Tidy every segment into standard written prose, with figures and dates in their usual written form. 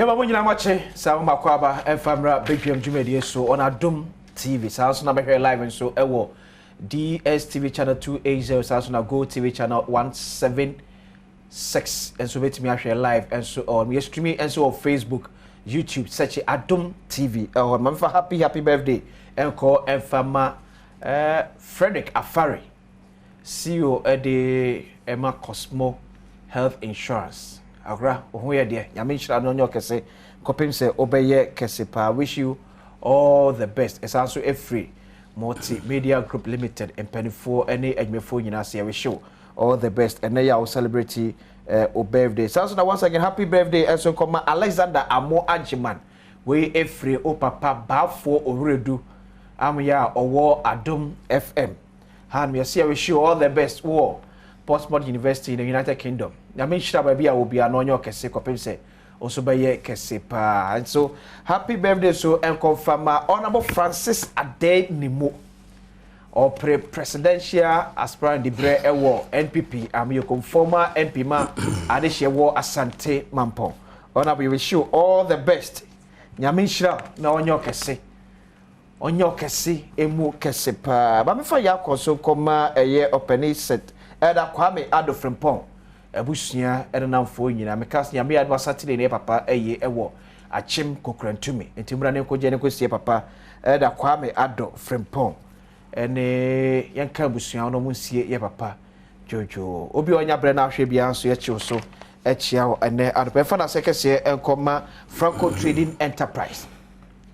Yɛma mo nyinaa makye saa mo makɔ aba ɛmfa mmra badwam dwumadie so on Adom TV. Saa nso na bɛhwɛ live nso ɛwɔ DSTV channel 280, saa nso na Go TV channel 176 nso bɛtumi ahwɛ live nso ɛwɔ. Yɛ streaming nso wɔ Facebook, YouTube, search Adom TV ɛwɔ. Ma mfa happy happy birthday ɛnkɔ ɛmfa ma Frederick Afari, CEO ɛde ɛma Cosmo Health Insurance. Agora ohun yɛ deɛ, Nyame nhyira no, ɔnyɛ ɔkɛse kɔpem sɛ ɔbɛyɛ kɛse paa. Wish you all the best. Ɛsan so ɛfiri Multimedia Group Limited mpanimfoɔ ne adwumafoɔ nyinaa sɛ wish you all the best ɛnɛ yɛ a wo celebrate o birthday. Saa nso na once again, happy birthday ɛnso nkɔma Alexander Amo Agyeman. Wei ɛfiri o papa Baafoɔ Owuredu amoyɛ a ɔwɔ Adom FM ha no. Yɛsɛ yɛ wish you all the best wɔ Portsmouth University in the United Kingdom. Nyame nhyira baabi a obiara na ɔnyɛ ɔkɛse kɔpem sɛ nso bɛyɛ kɛse paa. Nso happy birthday so nkɔmfama Honourable Francis Ade Nimo, ɔpere presidential aspirant de berɛ ɛwɔ NPP amuyɛkom, former MP ma adehyɛ wɔ Asante Mampɔn. Honourable, we wish you all the best. Nyame nhyira na ɔnyɛ ɔkɛse, ɔnyɛ ɔkɛse emu kɛse paa. Mamefa yɛ akɔ so nkɔma ɛyɛ ɔpɛni set ɛda Kwame Ado Frimpɔn abusua ɛnenamfoɔ nyinaa. Meka sɛ Nyame adoma, Saturday ne papa ɛyɛ ɛwɔ Akyem Kokurantumi, nti mmra ne nkɔgye ne nkɔsie papa ɛda Kwame Ado Frimpɔn ɛne yɛnka abusua no mu nsie yɛ papa dwodwo. Obi a ɔnya berɛ no ahwɛ biara nso, yɛkyew so ɛkyia wɔ ɛnɛ adopɛ. Ɛfa no asɛ kɛseɛ ɛnkɔma Franco Trading Enterprise.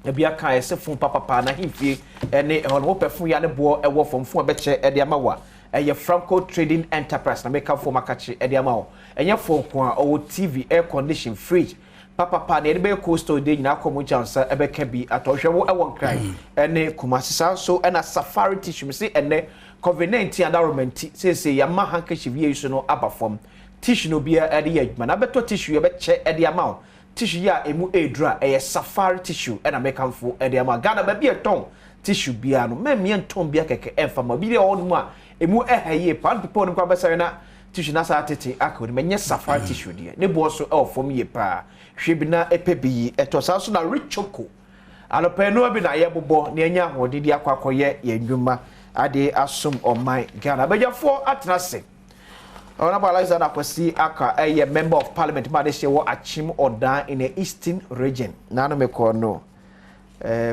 Ebi aka ɛsɛ fon papapa na ahemfie ɛne ɛhɔ no wopɛ fon ya ne boɔ ɛwɔ fam, fon ɛbɛkyɛ ɛde ama wa, ɛyɛ Franco Trading Enterprise na meka fon akakye ɛde ama wo. Ɛnyɛ fon ko a ɔwɔ, TV, air condition, fridge papapa na yɛde bɛyɛ cold store de nyinaa kɔ mu nkyɛn ɛbɛka bi atɔ hwɛ wo ɛwɔ Nkran ɛne Kumasi. Saa nso ɛna Safari Tissue mi si ɛnɛ COVID-19 adaroma nti seesei yɛama handkerchief yie so no aba fam. Tissue no obiara ɛde yɛ adwuma na abɛtɔ tissue, yɛbɛkyɛ ɛde ama wo. Tissue yi a emu eduru a ɛyɛ Safari Tissue ɛna mekanfo ɛde ama Ghana. Baabi ɛtɔn tissue biara no, mɛmmeɛ ntɔn bia kɛkɛ ɛnfa ma obi deɛ ɔwɔ no mu a emu ɛha yie paa no pepɔ no kora bɛsɛre na tissue na saa tete aka onim. Ɛnyɛ Safari Tissue deɛ, ne boɔ so ɛwɔ fam yie paa. Hwɛ bi na ɛpɛ bi yi ɛtɔ. Saa nso na Richoco alɔpɛ noa bi na yɛbobɔ na yɛnya ahoɔden de akɔ akɔyɛ yɛn nnwuma ade asom ɔman Ghana. Abadwafoɔ atena ase. Honorable Alexander Kwasi Aka ɛyɛ Member of Parliament ma de hyɛ wɔ Akyem Ɔdan in the Eastern Region, naanu mekɔ no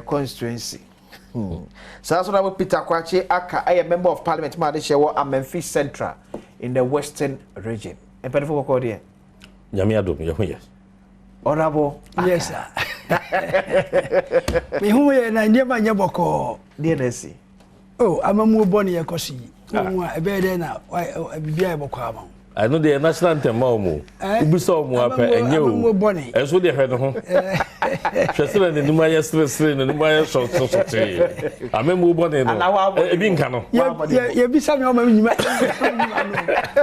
constituency. Saa nso na Peter Kwakye Aka ɛyɛ Member of Parliament ma de hyɛ wɔ Amenfi Central in the Western Region. Mpanyinfoɔ, kɔkɔɔ deɛ. Nyame adom, yɛ ho yɛ. Honorable Aka. Yes sir, mehu yɛ na nneɛma nyɛ bɔkɔɔ. Deɛ na esi? O amamuo bɔ ne yɛkɔ so yi, wohu a ɛbɛyɛ dɛn na biribi ayɛ bɔkɔɔ ama wo? Ɛno deɛ, national anthem ma ɔmo. Wobisa ɔmo apɛ, ɛnyɛ o. Amamuo bɔne. Ɛnso deɛ, hwɛ ne ho, hwɛ sɛ na n'anim ayɛ seresere, n'anim ayɛ sɔsɔsɔtee. Amamuo bɔne no ebi nka no. Yɛbisa me, ɔma me nyima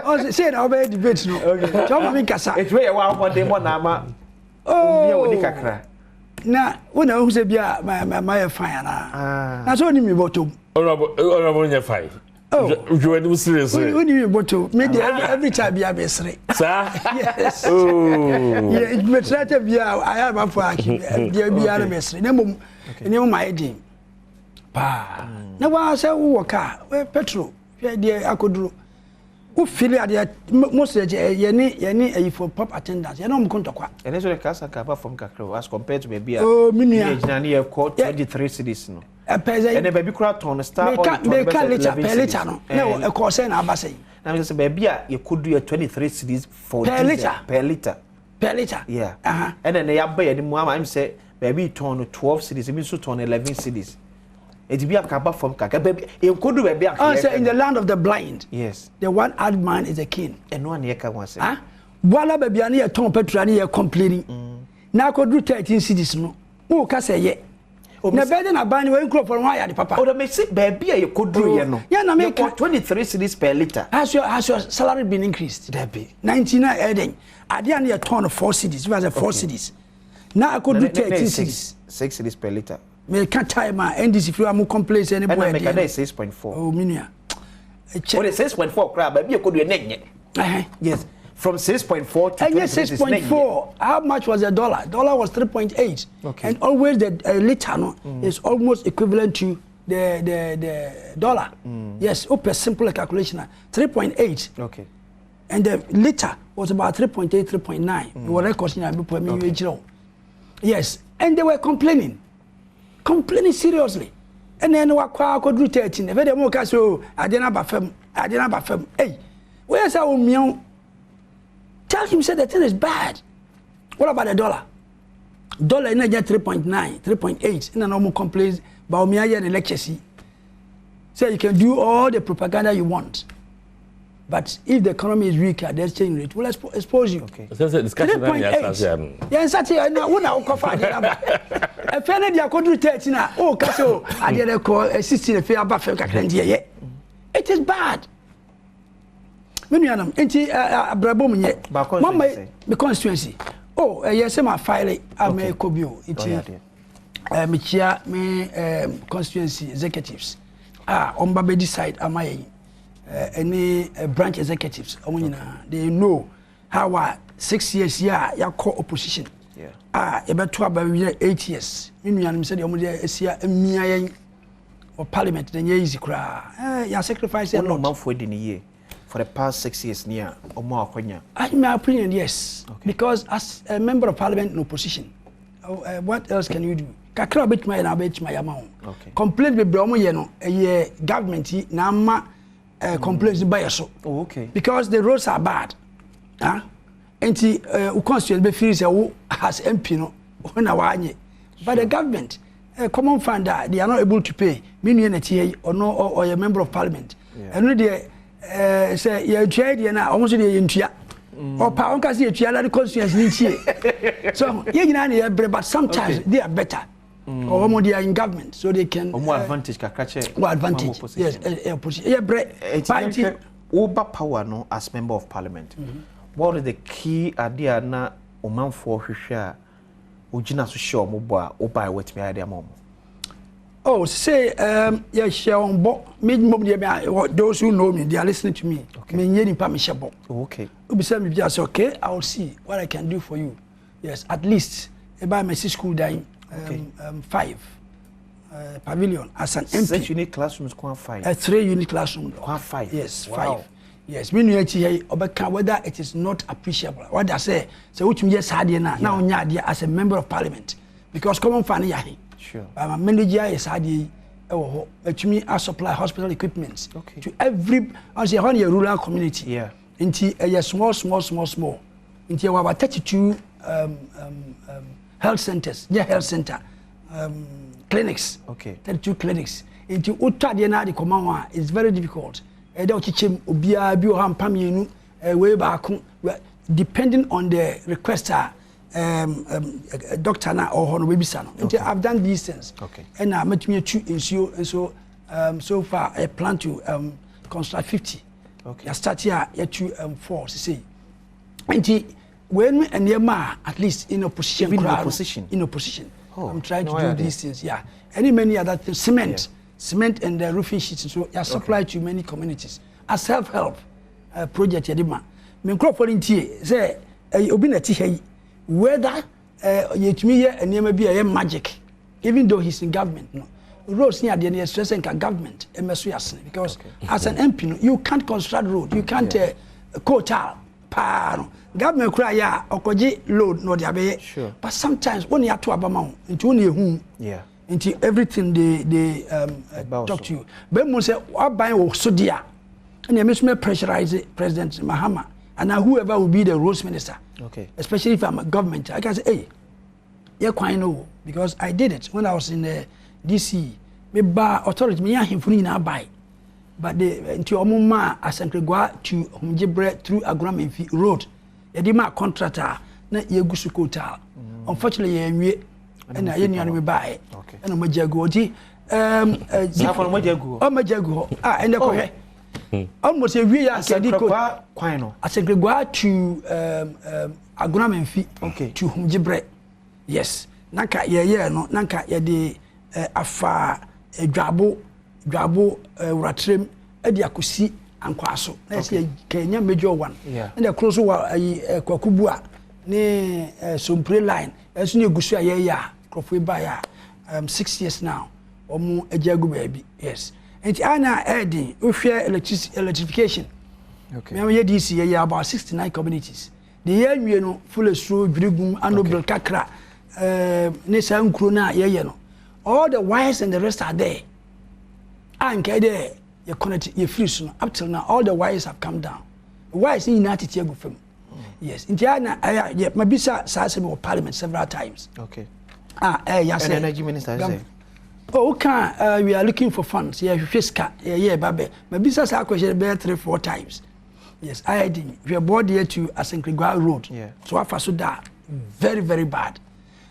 no sei na wobɛyɛ debate no nti ɔma me nkasa. Etu yɛ wɔ ahoɔden bɔ na ama omia wɔ ni kakra. Na wo na wohu sɛ bi a mayɛ fine anaa na sɛ wonim me bɔtɔm. Honorable nyɛ fine. Hwɛ w'anim seresere. Wonim me bɔtɔm. Me deɛ, every time bi a mesere. Saa? Yes. Oh. Metrɛ tɛ bi a ayɛ abafo a deɛ biara no mesere, na mmom nneɛma ma ayɛ den paa na waa sɛ wowɔ kaa petrol, hwɛ deɛ akɔduro. Wofili adeɛ most yɛne ayifo pump attendants, yɛne ɔmo ko ntɔkwa. Ɛne nso de kasa ka aba fam kakra o, as compared to baabi a Oh, me nua. ne yɛgyina ne yɛkɔ 23 cedis no. Ɛpɛ sɛ ɛnɛ baabi koraa tɔn no Star Oil meka tɔn no meka bɛsɛ litre 11 per cedis. litre no na ɛkɔɔ sɛ na aba sɛ Na mesɛ sɛ baabi a yɛkɔdu yɛ 23 cedis for Per diesel. litre? Per litre. Per litre. Yeah. Ɛna ɛnɛ yɛaba yɛn mu ama ɛm sɛ baabi tɔn no 12 cedis, ebi nso tɔn no 11 cedis, eti bi aka aba fam kakra. Baabi yɛnkɔdu baabi a Ɔn sɛ in the land of the blind, the one-eyed man is a king. Ɛno a ne yɛka ho asɛm. Ah, buala baabi a ne yɛ tɔn petrol a ne yɛ complaining na akɔduru 13 cedis no, wo ka sɛ yɛ na bɛyɛ de na ban ne wɔn nkurɔfoɔ no wɔn ayɛ ade papa. Ɔdɔ mɛ se baabi a yɛkɔduru yɛ no, yɛn na meka. Yɛkɔ 23 cedis per litre. Has your salary been increased? Dabi. 19 na ɛyɛ den adeɛ a ne yɛ tɔn no 4 cedis, if I say 4 cedis na akɔduru 13 cedis. 6 cedis per litre. Meka time a NDC firi a mo complain sɛ ne boɔ ɛna yɛ meka den. na yɛ 6.4. Oh, me nua. O de 6.4 koraa, baabi a yɛkɔdu yɛ ne nyɛ. Yes. from 6.4 to Ɛnyɛ 23 6.4. How much was the dollar? Dollar was 3.8. And always the liter no is almost equivalent to the dollar. Yes, wopɛ simple calculation a, 3.8. And the liter was about 3.8, 3.9. Wɔ records nyinaa bi pɔ mi kyerɛ wo. Yes, and they were complaining seriously. Ɛna wakɔ akɔduru 13. Ɛfɛ deɛ mo ka sɛ o, adeɛ no aba fam, adeɛ no aba fam. Ɛy, woyɛ sɛ o miɛw. Tell him say the thing is bad. What about the dollar? Dollar na gye 3.9, 3.8. Ɛna na ɔmo complain, but ɔmo ayɛ ne lectures yi. Say you can do all the propaganda you want, but if the economy is weaker, the exchange rate will expose you. Sɛ discussion na yɛ asase ano. Yɛn nsa te ɛna wo na wokɔfa adeɛ no aba. Ɛfɛ no deɛ akɔduru 13 a, woka sɛ o, adeɛ no kɔ 16, afei aba fam kakra nti yɛyɛ. It is bad. Me nuanom, nti abrabɔ mu nyɛ. Baako nso Mama yɛ sɛ? Me constituency. Oh, ɛyɛ sɛ ma file a mɛkɔ bio. Nti Ɔyɛ adeɛ. Mekyia me constituency executives a ɔmba bɛ decide ama yɛn, ɛne branch executives, ɔmo nyinaa, they know how a 6 years yi a yɛakɔ opposition a yɛbɛto aba wie 8 years, me nuanom, sɛdeɛ ɔmo de asia amia yɛn wɔ parliament na nyɛ easy koraa. Yɛ sacrifice a Wɔn lot. ɔmanfoɔ di ne yie for the past 6 years ni a ɔmo akɔnya. In my opinion, yes. Because as a member of parliament in opposition, what else can you do? Kakra obetuma yɛ na obetuma yɛ ama wo. Complaint bebree ɔmo yɛ no, ɛyɛ government yi na ama complaints ba yɛ so. Because the roads are bad. Huh? Nti wo constituent bɛ feel sɛ wo as MP no, wo na wanyɛ. But the government, common fund a they are not able to pay. Me nua na ti yɛ yi, ɔno ɔyɛ member of parliament. Ɛno deɛ sɛ yɛntua yi deɛ no a, ɔmo nso deɛ yɛntua. Ɔpa ɔnka sɛ yɛtua na de constituents ne ntie. So yɛn nyinaa na yɛbrɛ, but sometimes they are better. Or ɔmo, they are in government so they can. Ɔmo advantage kakra kyɛ. Wɔ advantage, yes, opposition yɛbrɛ. Eti But nti- yɛhwɛ woba power no as member of parliament, what is the key adeɛ a na ɔmanfoɔ hwehwɛ a ogyina so hyɛ ɔmo bɔ a woba a wɔatumi ayɛ de ama ɔmo? Oh, say yɛhyɛ wɔn bɔ. Me mmom deɛ me, those who know me, they are listening to me. Me nye nipa me hyɛ bɔ. Obisa mi bi a sɛ, okay, I will see what I can do for you. Yes, at least eba mɛsi school dan five pavilion as an MP. Six unit classrooms kwan five. A three unit classroom. Kwan five. Yes, five. Yes, me nua akyi ha yi, ɔbɛka whether it is not appreciable. Whether sɛ wotumi yɛ saa adeɛ na wonya adeɛ as a member of parliament, because common fund yɛ ahe. But my manager yɛ saa adeɛ yi ɛwɔ hɔ. Atumi a supply hospital equipment to every, ɔsɛ ɛhɔ no yɛ rural community. Nti ɛyɛ small small small small. Nti ɛwɔ about 32 health centers, nyɛ health center, clinics. 32 clinics. Nti wotɔ adeɛ no ade kɔma wɔn a, it's very difficult. Ɛdɛ ɔkyekyɛ mu, obiara bi wɔ hɔ mpa mmienu, ɛwei baako, depending on the request a doctor na ɔwɔ hɔ no webisa no. Nti I've done these things. Ɛna mɛtumi atu nsuo nso. So far I plan to construct 50. Yɛastart a yɛtu four sisei. Nti wei no nneɛma a at least in opposition Even in koraa no, opposition? In opposition. Oh, I'm trying to no do idea. these things, yeah, and many other things. Cement, cement and the roofing sheets so yɛ supply to many communities as self help project. Yɛde ma me nkurɔfoɔ no ntie sɛ ɛyɛ obi na ɛte ha yi, whether yɛtumi yɛ nneɛma bi a ɛyɛ magic, even though he's in government no, roads ni adeɛ no, yɛsrɛ sɛ nka government ɛmɛ so yɛasene, because as an MP no, you can't construct road, you can't coal tar paa no, government kura yɛ a ɔkɔgye load na ɔde abɛyɛ. But sometimes wɔn ni ato aba ma wo, nti wɔn ni ehu. Nti everything they Ɛba wo talk so. to you bɛn mu sɛ waban wɔ so di a, ɛna ɛmi nso mɛ pressurize President Mahama and whoever will be the roads minister, especially if I'm a government, I can say, hey, yɛ kwan no o, because I did it when I was in the DC. Me ba authority, me yɛ ahemfo no nyinaa bae, but the nti ɔmo maa Asankragua to Homgyebrɛ through Agoramenfi road, yɛde maa contract a na yɛgu so coal tar. Unfortunately yɛnwie, ɛna yɛn nuanom baeɛ ɛna ɔmo agya agu hɔ. Nti Saa kwan no, ɔmo agya agu hɔ? Ɔmo agya agu hɔ a ɛnɛ kɔhwɛ almost ewie yɛ akɛde coal. Asankragua kwan no. Asankragua to Agonamenfi to Humgyebrɛ, yes. Nanka yɛyɛɛ no, nanka yɛde afa Dwabo Dwabo, Wuratrem ɛde akɔsi. Ankwaso na yɛsɛ yɛnya major one. Ɛna koro nso wɔ ayi Kwaku Bua ne Sompire line ɛnso ne egu so a yɛyɛ a nkurɔfoɔ yi baeɛ a 6 years now, wɔn agya agu baabi. Yes, nti ana ɛɛden wohwɛ electrification. Mɛma yɛ DC, yɛyɛ about 69 communities de yɛ awie no, Fulesuro, Dwirigum, Anobel kakra ne saa nkuro no a yɛyɛ no, all the wires and the rest are there a nkae dɛ yɛ connect yɛ firi so no. Up till now, all the wires have come down, wires nyinaa tete agu fam. Yes, nti a na ɛyɛ yɛ mabisa saa asɛm wɔ parliament several times. A ɛyɛ sɛ energy minister sɛ oh, okay, we are looking for funds, yɛhwehwɛ sika, yɛyɛ ɛba bɛ. Mabisa saa question bɛyɛ three, four times. Yes, ayɛ den. Hwɛ Bɔɔdeɛ to Asankragua road. So afa so da very, very bad.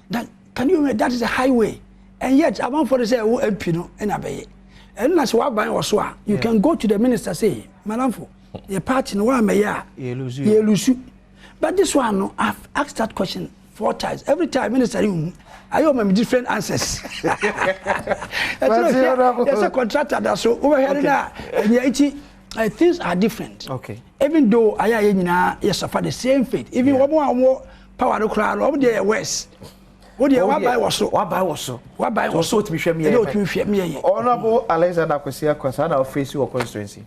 That can you imagine? That is a highway and yet amanfoɔ de sɛ ɛwɔ MP no ɛna bɛyɛ ɛno na sɛ waban wɔ so a, you can go to the minister, say, "Madamfo, yɛ party no wɔamɛyɛ a yɛ lose." But this one no, I've asked that question four times. Every time minister yi hu ayɛ ɔma mi different answers. Ɛtɛ yɛ sɛ contractor da so wobɛhwɛ no na ɛnyɛ nti things are different. Even though ayɛ a yɛ nyinaa yɛ suffer the same fate, even wɔn a wɔn power no koraa no, wɔn deɛ yɛ worse. Wo deɛ waban wɔ so. Waban wɔ so. Waban wɔ so. Otumi hwɛ mi yɛ. Ɛdɛ otumi hwɛ mi yɛ. Honourable Alexander Kwesi Akwa, saa na ɔfɛsi wɔ constituency.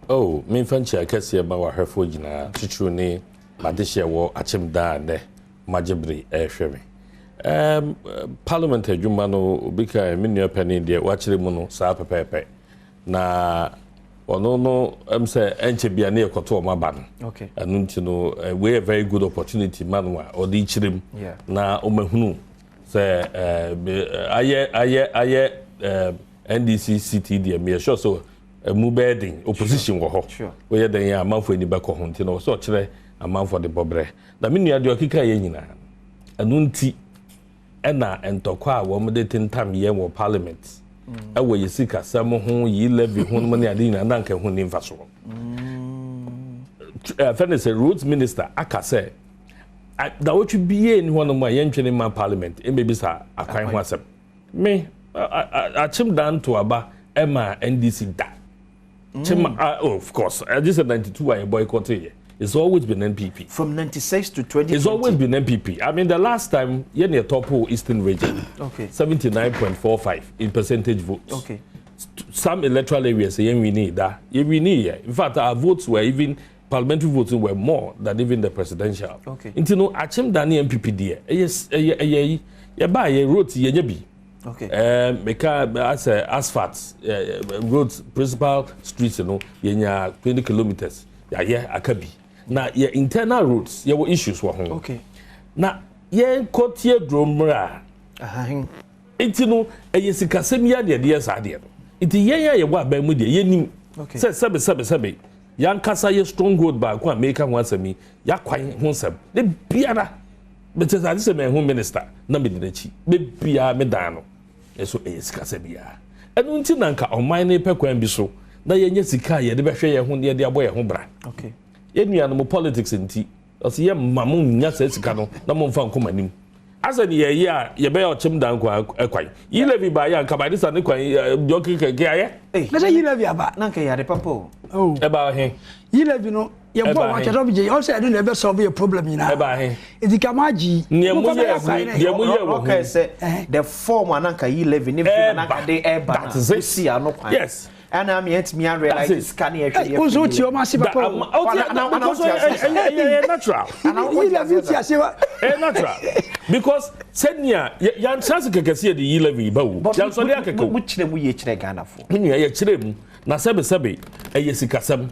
Oh, memfa nkyia kɛseɛ ma wahwɛfoɔ nyinaa, titiriw ne madehyɛ wɔ Akyem daa nnɛ magye bere ɛrehwɛ me. Parliament adwuma no, obi ka me nua panin deɛ wakyerɛ mu no saa pɛpɛɛpɛ, na ɔno no sɛ ɛnkyɛ bia ne yɛkɔto ɔmo aba no. Ɛno nti no, wei yɛ very good opportunity ma no a ɔde kyerɛ mu na ɔmahunu sɛ ayɛ NDC seat deɛ, meyɛ sure sɛ ɛmu bɛyɛ den, opposition wɔ hɔ. Woyɛ den yɛ amanfoɔ ani bɛkɔ ho, nti na ɔsɛ ɔkyerɛ amanfoɔ de bɔbrɛ. Na me nua deɛ ɔkeka yɛ nyinaa, ɛno nti ɛna ntɔkwa a wɔn de tentam yɛn wɔ parliament ɛwɔ yɛ sikasɛm ho, yi levy ho no ne ade nyinaa, na nka ho ni mfa so. Ɛfɛ ne sɛ roads minister aka sɛ dawɔtwe bie ni hɔnom a yɛntwene ma parliament mbɛbisa akwan ho asɛm. Me Akyem dan to aba ɛma NDC da kyem. Oh, of course, ɛgye sɛ 92 a yɛ boycott yɛ. It's always been NPP. From 96 to 2020. It's always been NPP. I mean, the last time yɛn yɛ top Eastern Region, 79.45 in percentage votes. Some electoral areas yɛn win da, yɛn win yɛ. In fact, our votes were even, parliamentary votes were more than even the presidential. Nti no Akyem da ne NPP deɛ, ɛyɛ yi yɛba yɛ road yɛnyɛ bi. Meka asɛ asphalt road, principal streets no, yɛnya 20 kilometres yɛayɛ aka bi, na yɛ internal roads yɛwɔ issues wɔ ho. Na yɛnkɔ tie duro mmerɛ a nti no ɛyɛ sikasɛm yi adeɛ deɛ saa adeɛ no nti yɛn a yɛwɔ aban mu deɛ, yɛnim sɛ sɛbe sɛbe sɛbe yankasa yɛ stronghold baako a meka ho asɛm yi, yɛakwan ho nsɛm ne biara bɛkyɛ sɛ ade sɛ mɛho minister na mede n'akyi bɛbiara medan no ɛso ɛyɛ sikasɛm biara. Ɛno nti na nka ɔman no pɛ kwan bi so na yɛnyɛ sika a yɛde bɛhwɛ yɛn ho na yɛde abɔ yɛn ho bra. Yɛn nuanom politics nti ɔsɛ yɛ mma mo nya saa sika no na mo nfa nkɔ mo anim asɛ ne yɛyɛ a yɛbɛyɛ ɔkyɛm dan kwan ɛkwan yi levy ba yɛ anka ba sa ne kwan deɛ ɔkekeke ayɛ. Na sɛ yi levy aba. Na nka yɛ ade papa o. Oh. Ɛba he? Yi levy no yɛ bɔ wɔn akyɛdɛ bi gye ɔsɛ ɛno na ɛbɛ solve yɛ problem nyinaa. Ɛba he? Eti ka maa gyi. Nea mo yɛ deɛ mo yɛ wɔ ho. Ɔkɛ sɛ the form ananka yi levy ne fi ananka de ɛba na osi ano kwan. Ɛna mi yɛntumi arealize sika ne yɛhwɛ yɛ. Nso ti ɔmo ase papa o. Because ɛyɛ natural. Yi levy ti ase wa. Ɛyɛ natural because sɛnea yɛnkyerɛ se kɛkɛ sɛ yɛde yi levy ba wo, yɛnsɔre akɛkɛ o. Mo kyerɛ mu yie kyerɛ Ghanafoɔ. Me nua, yɛkyerɛ mu na sɛbesɛbe ɛyɛ sikasɛm.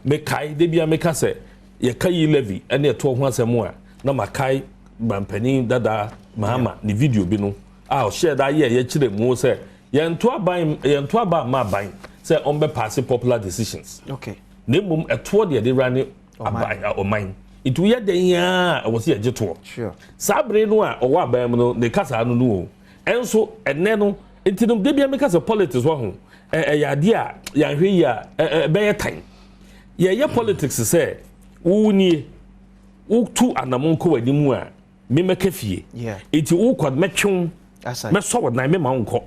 Mekae de bia meka sɛ yɛka yi levy ɛne ɛtoɔ ho asɛm a, na makae mampanin dada Mahama ne video bi no a ɔhyɛ da yɛ yɛkyerɛ mu sɛ yɛnto aban, yɛnto aba ama aban sɛ ɔmbɛ pass popular decisions. Na mmom ɛtoɔ deɛ de wura ne ɔman nti woyɛ dɛn a ɛwɔ sɛ yɛgye toɔ. Saa bere no a ɔwɔ aban mu no ne kasa no no o, ɛnso ɛnɛ no nti no de bia meka sɛ politics wɔ ho, ɛyɛ adeɛ a yɛahwɛ yi a ɛbɛyɛ tan. Yɛyɛ politics sɛ wo nie wotu anamo nkɔ w'anim a memɛka fie nti wokɔ mɛtwew, mɛsɔ wo nan, mema wo nkɔ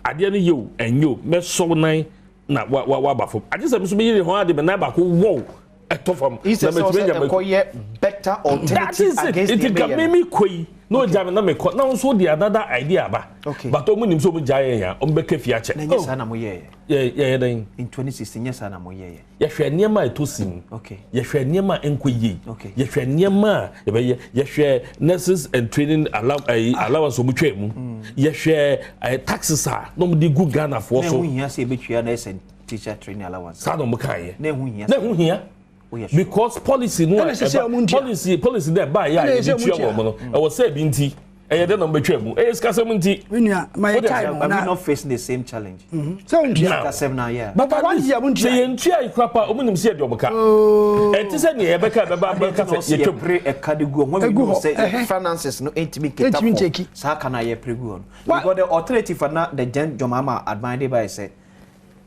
adeɛ no yɛ o, ɛnyɛ o, mɛsɔ wo nan. Na wa wa waba fam. Agye sɛ me nso meyere ho ade me nan baako wɔw ɛtɔ fam. Na metumi anya me kɔyɛ better alternative against the. Nti nka me me kɔ yi na ogya me na me kɔ na nso de another idea aba. But ɔmo nim sɛ ɔmo gya yɛn a ɔmo bɛka fi akyɛ. Na nyɛ saa na mo yɛɛ. Yɛ yɛyɛ dɛn? In 2016 nyɛ saa na mo yɛɛ. Yɛhwɛ nneɛma a ɛtɔ sin. Yɛhwɛ nneɛma a ɛnkɔ yie. Yɛhwɛ nneɛma a yɛbɛyɛ. Yɛhwɛ nurses and training allow, eh, allowance wɔn twaa mu. Yɛhwɛ eh, taxes a na wɔn de gu Ghanafoɔ so. Na ɛho hia sɛ yɛbɛtua nurse and teacher training allowance. Saa na wɔn kan yɛ. Na ɛho hia. Na ɛho hia. Because policy no a ɛba policy dɛ ɛba yɛ a yɛde tua wɔn no ɛwɔ sɛ ebi nti. Ɛyɛ dɛ na ɔbɛtwa mu. Ɛyɛ sikasɛm nti. Me nua, ma yɛ time na. Are we not facing the same challenge? Mm-hmm. Sɛ ontua. Sikasɛm na yeah. But one year mo ntua. Sɛ yɛn ntua yi kura pa, ɔmo nim sɛ yɛde ɔmo ka. Ɛnti sɛ nea yɛbɛka ɛbɛba bɛka sɛ yɛtwam. Yɛpere ɛka de gu hɔ. When we know sɛ finances no ntumi nketa fɔ saa ka na yɛpere gu hɔ no. Because the alternative na the Gen John Mahama adman de ba yɛ sɛ,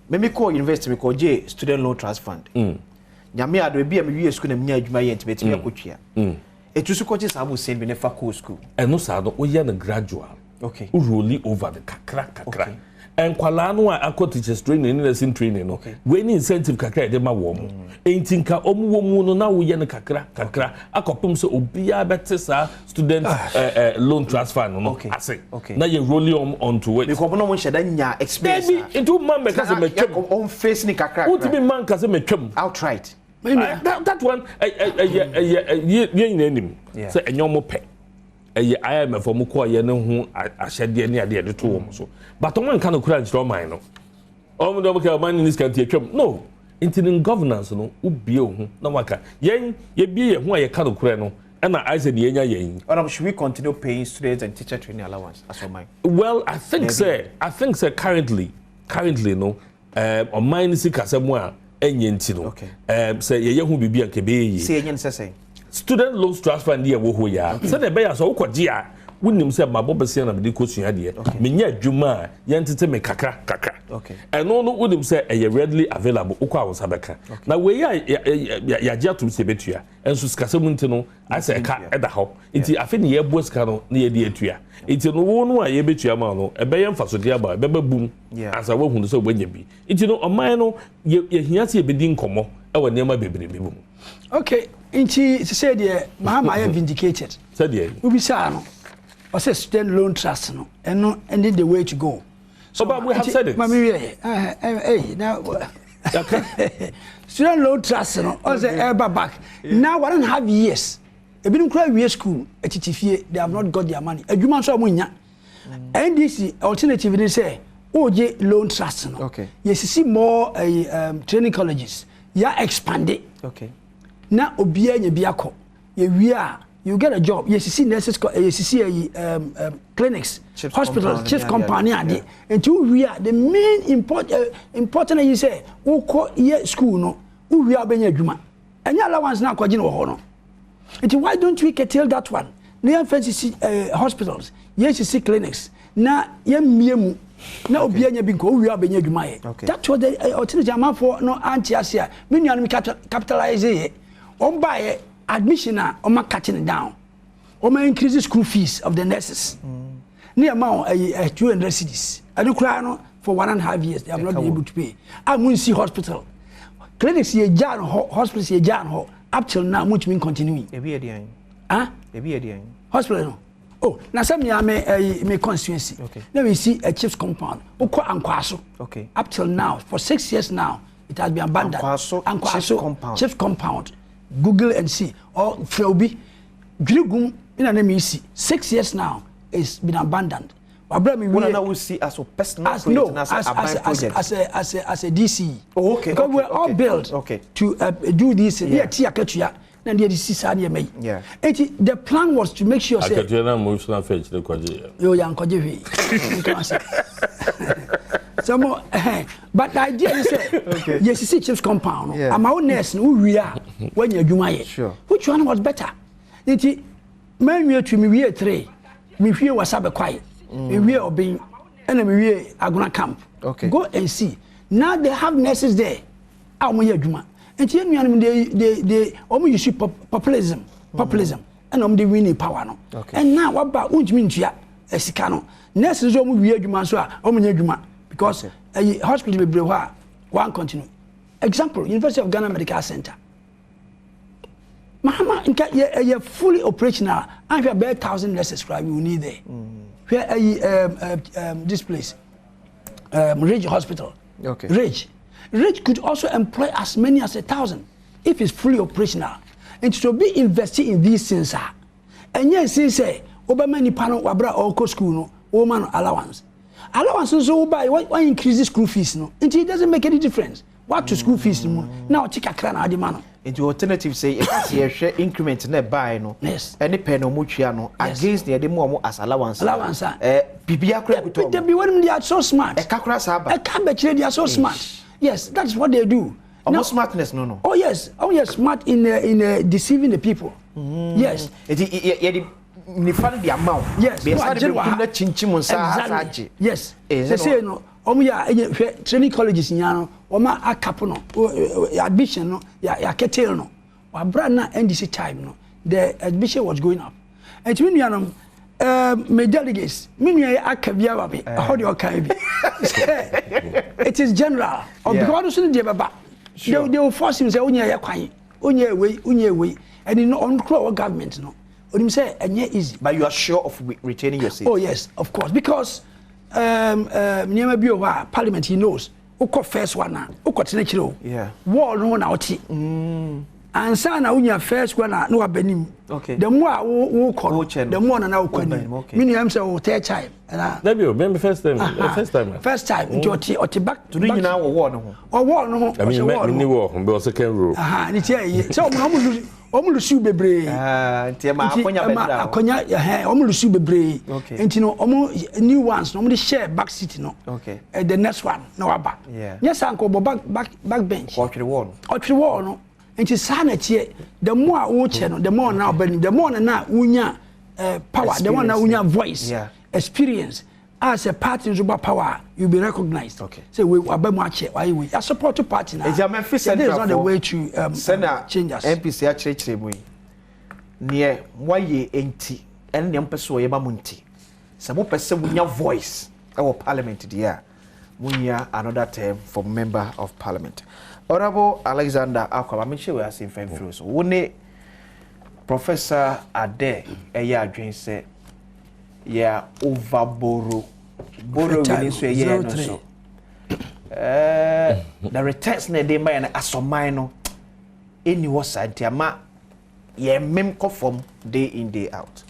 me me kɔɔ university me kɔ gye student loan trust fund. Nyame adom ebi a me wie school na me nya adwuma yɛ nti metumi akɔtua. Etu so kɔgye saa abusua bi na fa kɔɔ sukuu. Ɛno saa no, woyɛ no gradual. Okay. Wo rolli over no kakra kakra. Okay. Nkwadaa no a akɔ teachers training ne nursing training no, okay. Wei ne incentive kakra yɛde ma wɔn. Enti nka wɔn wɔ mu no na woyɛ no kakra kakra akɔpem sɛ obiara bɛte saa student ah. eh, eh, loan trust fund no okay. ase. Okay. Na yɛ rolli wɔn onto it. Because wɔn nhyɛ da nya experience. Dabi, nti wo mma mbɛka sɛ mɛtwam. Wɔn face ni kakra kakra. Wotumi mma nka sɛ mɛtwam. Outright. That, that one ɛyɛ ɛyɛ yɛ nyinaa nim sɛ ɛnyɛ ɔmo pɛ ɛyɛ IMF ɔmo kɔɔ yɛ ne ho ahyɛdeɛ ne adeɛ de to wɔn so but ɔmo nka no kura nkyerɛ ɔman no ɔmo de ɔmo kɛ ɔman ne ne sika nti atwam no nti ne governance no wobie wo ho na waka yɛn yɛbie yɛn ho a yɛka no korɛ no ɛna ayɛ sɛ deɛ yɛnya yɛn. Madam, should we continue paying students and teacher training allowance as ɔman? Well, I think sɛ I think sɛ currently currently no Ɛɛ ɔman no sikasɛm a ɛnyɛ nti no, ɛɛ sɛ yɛyɛ ho biribi a nka ɛbɛyɛ yie. Sɛ yɛnyɛ no sɛ sɛn? Student loans trust fund yɛ wɔ hɔ yi a, sɛdeɛ ɛbɛyɛ a sɛ wokɔgye a, wonim sɛ mabɔ bosea na mede kɔsua adeɛ. Menya adwuma a, yɛntete me kakra kakra. Ɛno no wonim sɛ ɛyɛ readily available, wokɔ a wo nsa bɛka. Na wei a yɛagye atom sɛ yɛbɛtua, nso sikasɛm nti no, ayɛ sɛ ɛka ɛda hɔ. Nti afei na yɛboa sika no na yɛde atua. Nti no wo no a yɛbɛtua ma no, ɛbɛyɛ mfasodeɛ aba, ɛbɛba bum ansa woahunu sɛ woanya bi. Nti no ɔman no yɛhia sɛ yɛbɛdi nkɔmmɔ wɔ nneɛma bebrebe mu. Okay, nti sesei deɛ Mahama ayɛ vindicated. Sɛdeɛ? Wobisaa no, ɔsɛ student loan trust no, ɛno ɛne the way to go. So, but we have said it. Mami wie yɛ, ɛɛ na student loan trust no, ɔsɛ ɛba back. Now 1.5 years, ebinom kura wie school, etiti fie, they have not got their money. Adwuma nso a wɔn nya. NDC alternative ni sɛ o gye loan trust no. Yɛsisi more training colleges, yɛ expand. Na obiara nya bi akɔ. Yɛwie a, you get a job. Yɛsisi nurses, yɛsisi clinics, chips hospitals, compound chips ne compound ne ade. Ade. Nti wowie a, the main important yi sɛ wokɔ yɛ school no, wowie a wobɛnya adwuma. Ɛnyɛ allowance na akɔgye no wɔ hɔ no. Nti why don't we curtail that one? Na yɛmfa nsisi hospitals, yɛnsisi clinics, na yɛmmie mu na obiara nya bi nkɔ, wowie a wobɛnya adwuma yɛ. That was the alternative amanfoɔ no ante ase a me nuanom capitalize yɛ. Wɔn baayɛ admission a wɔn cut it down. Wɔn increase school fees of the nurses. Ne yɛ ma wɔn ɛyi 200 cedis. Ɛno koraa no for 1.5 years they have not been able to pay. A mo nsi hospital. Clinics yɛ gyaa no hɔ, hospitals yɛ gyaa no hɔ up till now mo ntumi continue. Ebi yɛ deɛn? Ah? Ebi yɛ deɛn? Hospital no. Oh, na sɛ mea me ɛyi me constituency. Na me si a chips compound. Wokɔ Ankwaso. Up till now for 6 years now it has been abandoned. Ankwaso Ankwaso chips compound. Chips compound. Google and see. Or frɛ obi. Dwirigum na na me si 6 years now it's been abandoned. Wabra mi wie. Na wo si as a personal as, project no, na as, as as, aban as, project. as a DCE. Oh, okay, Because we were all built to do this. Yeah. Ti akatua na deɛ de si saa nneɛma yi. Eti the plan was to make sure say. Akatua na mo suna fɛ kyerɛ kɔgye yɛ. Yo, yan kɔgye hwee. Nka ase. So mo but the idea is say yɛsisi chips compound no. Ama wo nurse no wo wie a wanya adwuma yɛ. Which one was better? Nti manwie tu, me wie three. Me wie wasa bɛkwae. Me wie ɔbɛn ɛna me wie Agona Camp. Go and see. Now they have nurses there a wɔn yɛ adwuma. Nti yɛn nuanom they wɔn use populism ɛna wɔn de winning power no. And now waba wontumi ntua sika no. Nurses nso wɔn wie adwuma nso a wɔn nyɛ adwuma because ɛyi hospital bebree hɔ a One continue. Example, University of Ghana Medical Center. Mahama nka yɛ ɛyɛ fully operational ahwɛ bɛyɛ 1,000 nurses koraa we will need there. Hwɛ ɛyi this place, Ridge Hospital. Ridge. Ridge could also employ as many as 1,000 if it's fully operational. And to be investing in these things a, ɛnyɛ nsin sɛ wobɛma nipa no wabra ɔkɔ school no, wɔma no allowance. Allowance nso woba, wɔn increase school fees no, nti it doesn't make any difference. Wato school fees no mu na ɔte kakra na ade ma no. Nti alternative sɛ yɛka sɛ yɛhwɛ increment na ɛbaeɛ no ɛne pɛ na ɔmo tua no against nea yɛde mu ɔmo as allowance. Allowance a. Biribiara kora kuta ɔmo. Dabi, wɔn, they are so smart. Ɛka kora saa ba. Ɛka bɛkyerɛ, they are so smart. Yes, that is what they do. Ɔmo smartness no. Oh yes, oh yes, smart in deceiving the people. Yes. Nti yɛde nifa no de ama wo. Yes. Bɛyɛ de benkum na kyinkyim nsa asa agye. Yes. Sɛ sɛ no ɔmo yɛ a ɛyɛ, hwɛ, training colleges nyinaa no, ɔmo akapo no admission no yɛ akɛtɛl no wabra. Na NDC time no, the admission was going up. Nti mi nuanom, me delegates, mi nua yɛ aka bi aba mi ɛhɔ deɛ ɔka bi sɛ it is general or because ɔno so ne deɛ bɛba, they will force him sɛ onye yɛ kwan, onye ewei, onye ewei, ɛni no ɔno kura ɔwɔ government no, onim sɛ ɛnyɛ easy. But you are sure of retaining your seat? Oh yes, of course, because nneɛma bi wɔ hɔ a parliament, he knows, wokɔ first one a, wokɔ tena akyire o, wall no ho na wote ansa na wonya first one a na waba nim. The more a wokɔ no, Wokyɛ no. the more na na wokɔ Woba anim. anim, okay. Me nua m sɛ wo third time ɛna Dabi o, me first time, first time. First time, nti ɔte back. To ne nyinaa wɔ wall no ho. Ɔwall no ho. I mean, ɔhyɛ wall me ni no ho. wɔ ho, bɛ second row. Aha, ne ti ɛyɛ sɛ ɔmo na ɔmo lose bebree. Ah, nti ɛma Nti akɔnya ɛma bɛdra hɔ. akɔnya ɛhɛn, ɔmo lose bebree. Nti no ɔmo new ones no, ɔmo de share back seat no. The next one na waba. Nyɛ saa nka ɔbɔ back bench. Ɔtwere wall no. Ɔtwere wall no. Nti saa na ɛteɛ, the more a wokyɛ no, the more na ɔbɛ nim, the more na na wonya power, the more na wonya voice, experience. As a party nso ba power a, you be recognized. Sɛ wei waba mu akyɛ, wayɛ wei, yɛ support party na. Eti Amenfi This is Central not the fo way to sɛnea change us. NPC akyerɛkyerɛ mu yi, neɛ moayɛ nti ɛne neɛ mpɛ sɛ ɔyɛ ma mo, nti sɛ mopɛ sɛ monya voice ɛwɔ parliament deɛ a, monya another term for member of parliament, Honorable Alexander Akwaba. Mehyɛ wei ase mfa mfiri so, wo ne Professor Ade ɛyɛ adwene sɛ yɛ overborrow, borrowing nso ɛyɛ no so the returns na ɛde ma yɛ no asɔman no ɛni hɔ saa, nti ama yɛn mem kɔ fam day in, day out.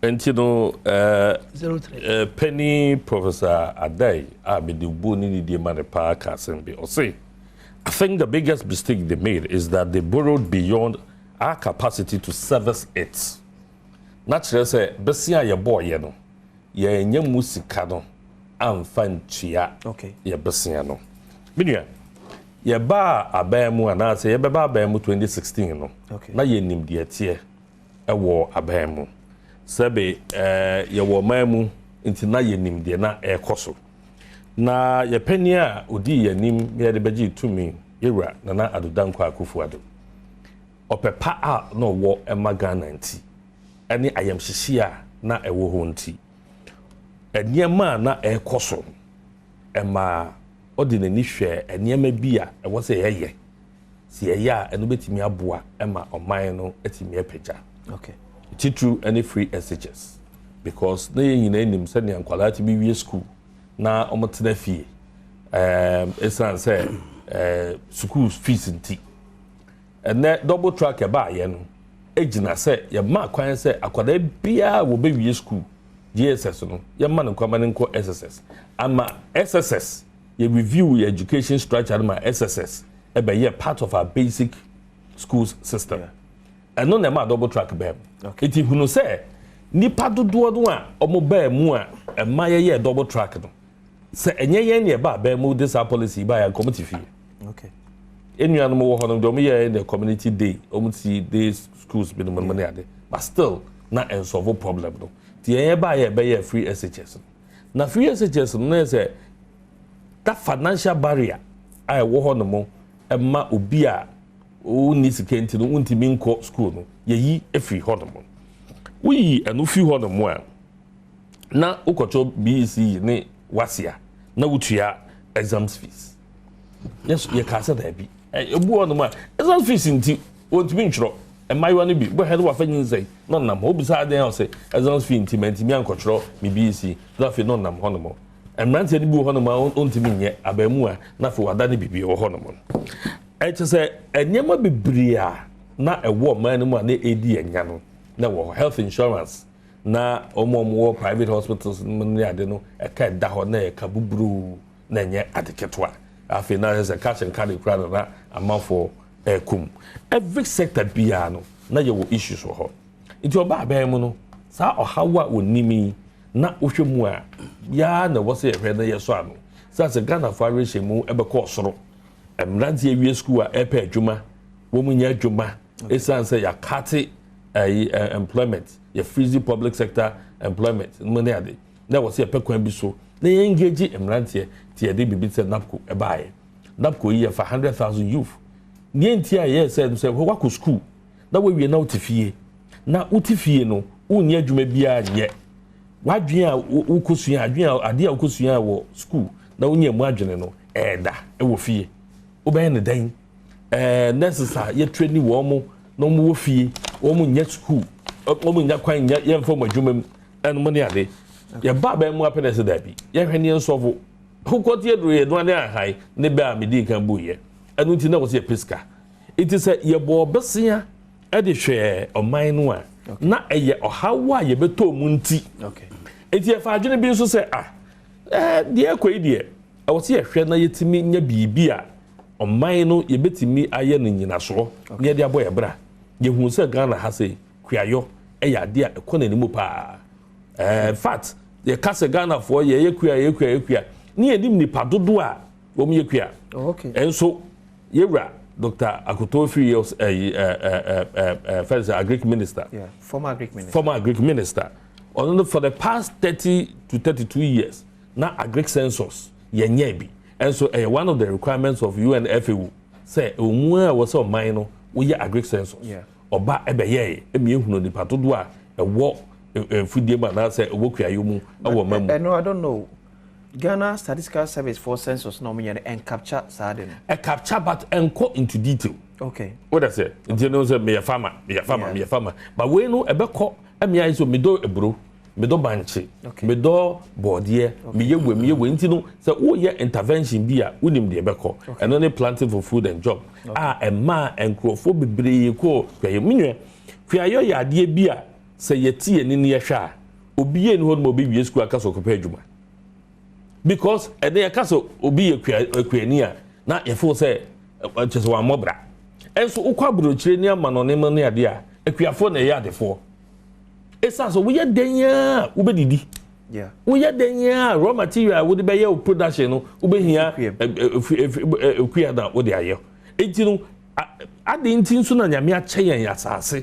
Nti no 03. Penny Professor Adai a mede bu ne didie ma ne paa ka asɛm bi. Ɔse, "I think the biggest mistake they made is that they borrowed beyond our capacity to service it." Na kyerɛ sɛ bɛsi a yɛbɔɔyɛ no, yɛnyɛ mu sika no amfa ntua yɛ bɛsia no. Me nua, yɛbaa aban mu anaasɛ yɛbɛba aban mu 2016 no, na yɛnim deɛ teɛ ɛwɔ aban mu. Sɛbe yɛwɔ ɔman mu, nti na yɛnim deɛ na ɛrekɔ so. Na yɛpɛni a odii yɛn anim na yɛde bɛgye tumi, yɛwura Nana Addo Dankwa Akufo-Addo, ɔpɛ pa a na ɔwɔ ɛma Ghana nti, ɛne ayamhyehye a na ɛwɔ hɔ nti, nneɛma a na ɛrekɔ so no, ɛma ɔde n'ani hwɛ nneɛma bi a ɛwɔ sɛ yɛyɛ sɛ yɛyɛ a, ɛno bɛtumi aboa ɛma ɔman no atumi apagya. Titiriw ne free SHS, because na yɛn nyinaa nim sɛnea nkwadaa tumi wie school na wɔtena fie ɛsiane sɛ school fees nti. Ɛnɛ double track ɛbaayɛ no egyina sɛ yɛma kwan sɛ akwadaa biara a wɔbɛwie school JSS no, yɛma no nkwama no nkɔ SSS, ama SSS yɛ review yɛ education structure no ma SSS ɛbɛyɛ part of our basic schools system. Ɛno na ɛma double track bɛɛ mu. Eti hunu sɛ nipa dodoɔ no a wɔn bɛɛ mu a ɛma yɛyɛ double track no, sɛ ɛnyɛ yɛn ne ɛba abɛn mu de saa policy ba yɛ, nkɔmɔ ti fie. Enuanom wɔ hɔ no deɛ, wɔn yɛ the community day, wɔn ti day schools bi no mu ne ade, but still na nsolve problem no. Ti yɛn yɛ ba yɛ bɛyɛ free SHS no, na free SHS no na yɛ sɛ that financial barrier a ɛwɔ hɔ nom ɛma obi a ɔnni sika nti no wontumi nkɔ school no, yɛyi efiri hɔ nom. Woyi ɛno fi hɔ nom a, na wokɔtɔ BECE ne WASSCE a, na wotua exams fees. Yɛkaa sɛ daabi. Ebi wɔ hɔnom a, exam fees nti, wɔntumi ntwerɛ. Mmaayewa no bi, wobɛhwɛ na wafa nyinsɛn na ɔnam hɔ. Wobisa adɛn a ɔse exam fee nti mantumi ankɔtwerɛ me BEC. Na afei na ɔnam hɔnom. Mmeranteɛ no bi wɔ hɔnom a ɔntumi nyɛ, abaamuwa na afei wadane biribi wɔ hɔnom. Ɛkyɛ sɛ nneɛma bebree a na ɛwɔ ɔman no mu a na ɛredi yɛn nya no, na ɛwɔ hɔ. Health insurance, na wɔn a wɔwɔ private hospitals no ne ade no, ɛka ɛda hɔ na ɛka buburuu na ɛnyɛ ade ketewa. Afei na ayɛ sɛ cash and carry koraa na na amanfoɔ ɛrekɔ mu. Every sector biara no, na yɛwɔ issues wɔ hɔ. Nti ɔbaa bɛn mu no, saa ɔhaw a wɔnim yi, na wohwɛ mu a, yaa na ɛwɔ sɛ yɛhwɛ na yɛsɔ ano. Sɛ sɛ Ghanafoɔ awerɛhyɛmu ɛbɛkɔ soro, mmeranteɛ awie sukuu a ɛrepɛ adwuma, wɔn nyɛ adwuma, ɛsiane sɛ yɛakate ɛyi employment, yɛ freeze public sector employment mu ne ade, na ɛwɔ sɛ yɛpɛ kwan bi so na yɛn engage mmeranteɛ. Ti yɛde biribi sɛ NABCO ɛbaayɛ. NABCO yi yɛfa 100,000 youth. Nea nti a yɛyɛ sɛ wakɔ sukuu na wawie na wote fie, na wote fie no wonni adwuma biara nyɛ, wadwene a wokɔsua, adwene a adeɛ a wokɔsua wɔ sukuu na wonya mu adwene no ɛɛda ɛwɔ fie, wobɛyɛ ne dɛn? Nurses a yɛtrɛ ni wɔn mo na wɔn wɔ fie, wɔn nyɛ sukuu, wɔn nya kwan nyɛ, yɛmfa wɔn adwuma mu ɛnom ne ade. Yɛba abɛn mu apɛ na ɛsɛ daabi, yɛhwɛ ne yɛn sɔfo wokɔte aduro yɛ noa ne ahan ne bɛ a medi kan bu yɛ ɛno nti na wɔ sɛ yɛpɛ sika. Nti sɛ yɛbɔ bɛsea ɛde hwɛ ɔman no a, na ɛyɛ ɔhaw a yɛbɛtɔ mu nti. Nti yɛfa adwene bi nso sɛ ah, deɛ ɛkɔ yi deɛ, ɛwɔ sɛ yɛhwɛ na yɛtumi nya biribi a ɔman no yɛbɛtumi ayɛ no nyinasoɔ na yɛde abɔ yɛ bra. Yɛhu sɛ Ghana ha sɛ kuayɔ ɛyɛ adeɛ a ɛkɔ n'anim paa. In fact, yɛka sɛ Ghanafoɔ yɛyɛ kua, yɛyɛ kua, yɛyɛ kua ne yɛnim nipa dodoɔ a wɔn yɛ kua. Ɛnso yɛwura Dr. Akoto Ofiri yɛ ɛyi ɛɛ ɛɛ ɛɛ fɛn sɛ agric minister. Yeah, former agric minister. Former agric minister. Ɔno no, for the past 30 to 32 years na agric census yɛnyɛ bi. Ɛnso ɛyɛ one of the requirements of UNFAO sɛ ɔmu a ɛwɔ sɛ ɔman no woyɛ agric census. Ɔba ɛbɛyɛɛ ɛmi ehunu nipa dodoɔ a ɛwɔ mfidie mu anaasɛ ɛwɔ kuayɔ mu ɛwɔ ɔman mu. Ɛno, I don't know. Ghana Statistical Service for census na ɔmo yɛ no ɛncapture saa de no. Ɛcapture but ɛnkɔ into detail. O da sɛ nti no sɛ meyɛ farmer, meyɛ farmer, meyɛ farmer, but wei no ɛbɛkɔ ɛmi ayɛ sɛ medɔ eburo, medɔ bankye, medɔ bɔɔdeɛ, meyɛ wei, meyɛ wei. Nti no sɛ woyɛ intervention bi a, wonim deɛ ɛbɛkɔ. Ɛno ne Planting for Food and Job a ɛmaa nkurɔfoɔ bebree kɔɔ kuayɔ. Me nua, kuayɔ yɛ adeɛ bi a sɛ yɛte yɛn ni yɛhwɛ a, obi yɛ ni hɔ nom a obi wie sukuu aka sɛ ɔkɔpɛ adwuma, because ɛnɛ yɛka sɛ obi yɛ kuani a, na yɛfo sɛ kyɛ sɛ wammɔ bra. Ɛnso wokɔ aburokyire ne ama no nneɛma ne adeɛ a, akuafoɔ na ɛyɛ adefoɔ, ɛsiane sɛ woyɛ dɛn a wobɛdidi, woyɛ dɛn a raw material a wode bɛyɛ wo production no, wobɛhia ekua na wode ayɛ. Enti no ade nti nso na Nyame akyɛ yɛn asase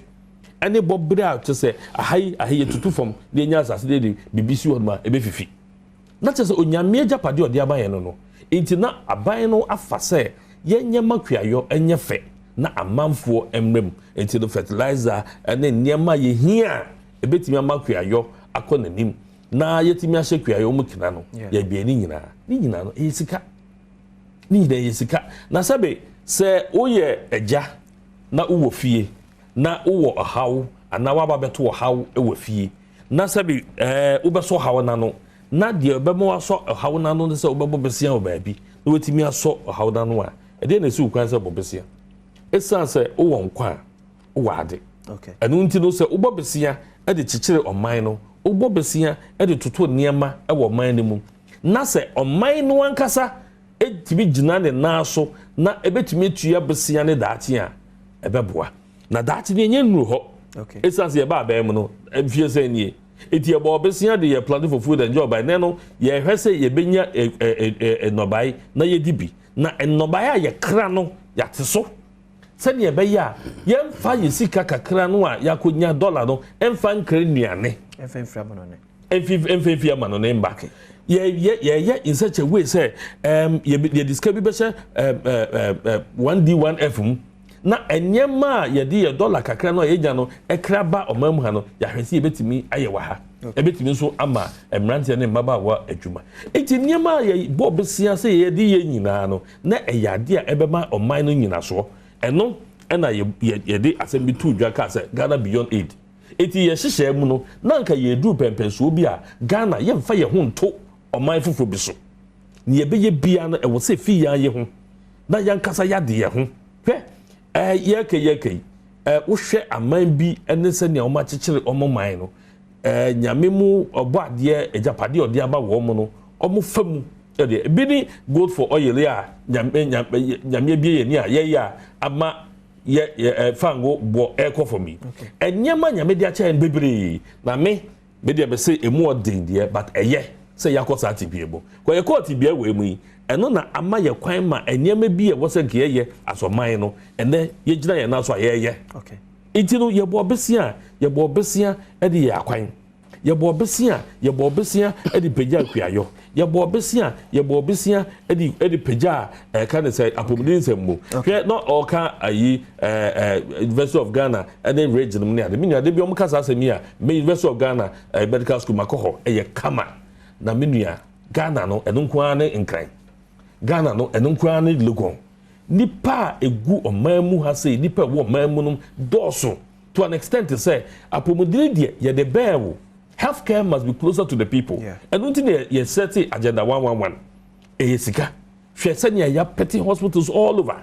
ɛne bɔberɛ a kyɛ sɛ aha yi, aha yi yɛtutu fam na yɛnya asase de de biribi si hɔ nom a ɛbɛfifi, na kyerɛ sɛ Onyame agyapadeɛ a ɔde ama yɛn no. Nti na aban no afa sɛ yɛnyɛ ma kuayɔ ɛnyɛ fɛ na amanfoɔ mmerɛ mu. Nti no fertilizer ɛne nneɛma a yɛhia a ɛbɛtumi ama kuayɔ akɔ n'anim na yɛtumi ahyɛ kuayɔ mu kena no, yɛbea ne nyinaa, ne nyinaa no ɛyɛ sika, ne nyinaa yɛ sika. Na sɛbe sɛ woyɛ agya na wowɔ fie na wowɔ ɔhaw anaa woaba bɛto ɔhaw wɔ fie na sɛbe wobɛsɔ ɔhaw n'ano, na deɛ ɛbɛma wasɔ ɔhaw n'ano ne sɛ wobɛbɔ besia wɔ baabi na watumi asɔ ɔhaw n'ano a, ɛdeɛ na esi wo kwan sɛ bɔ besia? Ɛsiane sɛ wowɔ nkwa a wowɔ ade. Ɛno nti no sɛ wobɔ besia de kyekyere ɔman no, wobɔ besia de toto nneɛma wɔ ɔman no mu, na sɛ ɔman no ankasa ɛtumi gyina ne nan so na ɛbɛtumi atua besia ne daakye a ɛbɛboa na daakye no ɛnyɛ nnuru hɔ. Ɛsiane sɛ yɛba abɛn mu no mfie sɛ nie, eti yɛbɔ ɔbesia de yɛ Planting for Food and Job. Ɛnɛ no yɛhwɛ sɛ yɛbɛnya nnɔbae na yɛdi bi, na nnɔbae a yɛkra no yɛate so sɛdeɛ ɛbɛyɛ a yɛmfa yɛ sika kakra no a yɛakɔnya dɔla no ɛmfa nkra nnuane ɛmfa mfi ama no ne mba. Yɛyɛ in such a way sɛ yɛde sika bi bɛhyɛ 1D 1F mu na nneɛma a yɛde yɛ dɔla kakra no a yɛnya no ɛkra ba ɔman mu ha no, yɛahwɛ sɛ yɛbɛtumi ayɛ wɔ ha. Ɛbɛtumi nso ama mmeranteɛ ne mmabaawa adwuma. Enti nneɛma a yɛbɔ bosea sɛ yɛde yɛ nyinaa no, na ɛyɛ adeɛ a ɛbɛma ɔman no nnyinasoɔ. Ɛno na yɛde asɛm bi too dwa kaa sɛ Ghana Beyond Aid. Enti yɛn nhyehyɛɛ mu no, na anka yɛreduru pɛnpɛnsoɔ bi a Ghana yɛmfa yɛn ho nto ɔman foforɔ bi so. Nea yɛbɛyɛ biara no, ɛwɔ sɛ ɛfi yɛn ara yɛn ho, na yɛn ankasa yɛade yɛn ho. Hwɛ, ɛɛ, yɛreka yi yɛreka yi, ɛɛ, wohwɛ aman bi ne sɛnea wɔakyekyere wɔn man no, ɛɛ, Nyame mu ɔbɔ adeɛ, agyapadeɛ a ɔde ama wɔn no, wɔfa mu deɛ. Ebi ne gold for oil yi a Nyame, Nyame, Nyame abue yɛn ani a yɛyɛ a ama yɛ, yɛ, ɛɛ, fango boɔ ɛrekɔ fam yi. Nneɛma Nyame de akyɛ yɛn bebree, na me, Me deɛ mese ɛmu ɔden deɛ but ɛyɛ sɛ yɛakɔ saa tebea mu. Kɔ yɛkɔɔ tebea wei mu yi, ɛno na ama yɛ kwan ma nneɛma bi a ɛwɔ sɛ nka yɛyɛ as ɔman no, ɛnnɛ yɛgyina yɛn nan so a yɛreyɛ. Nti no yɛbɔɔ bosea a, yɛbɔɔ bosea de yɛɛ akwan. Yɛbɔɔ bosea a, yɛbɔɔ bosea de pagyaa kuayɔ. Yɛbɔɔ bosea, yɛbɔɔ bosea de de pagyaa ɛka ne sɛ apɔmuden nsɛm mu. Hwɛ na ɔka ayi ɛɛ ɛɛ University of Ghana ɛne region mu ne ade. Me nua de bi wɔn ka saa asɛm yi a, me University of Ghana ɛɛ medical school makɔ hɔ ɛyɛ kama. Na me nua Ghana no ɛno nko ara ne Nkran. Ghana no ɛno nko ara ne Legon. Nipa a egu ɔman mu ha sei, nipa a ɛwɔ ɔman mu no dɔɔso to an extent sɛ apɔmuden deɛ yɛde bɛɛ wo. Health care must be closer to the people. Ɛno nti na yɛ sɛte agenda 111. Ɛyɛ sika. Hwɛ sɛnea yɛapɛte hospitals all over.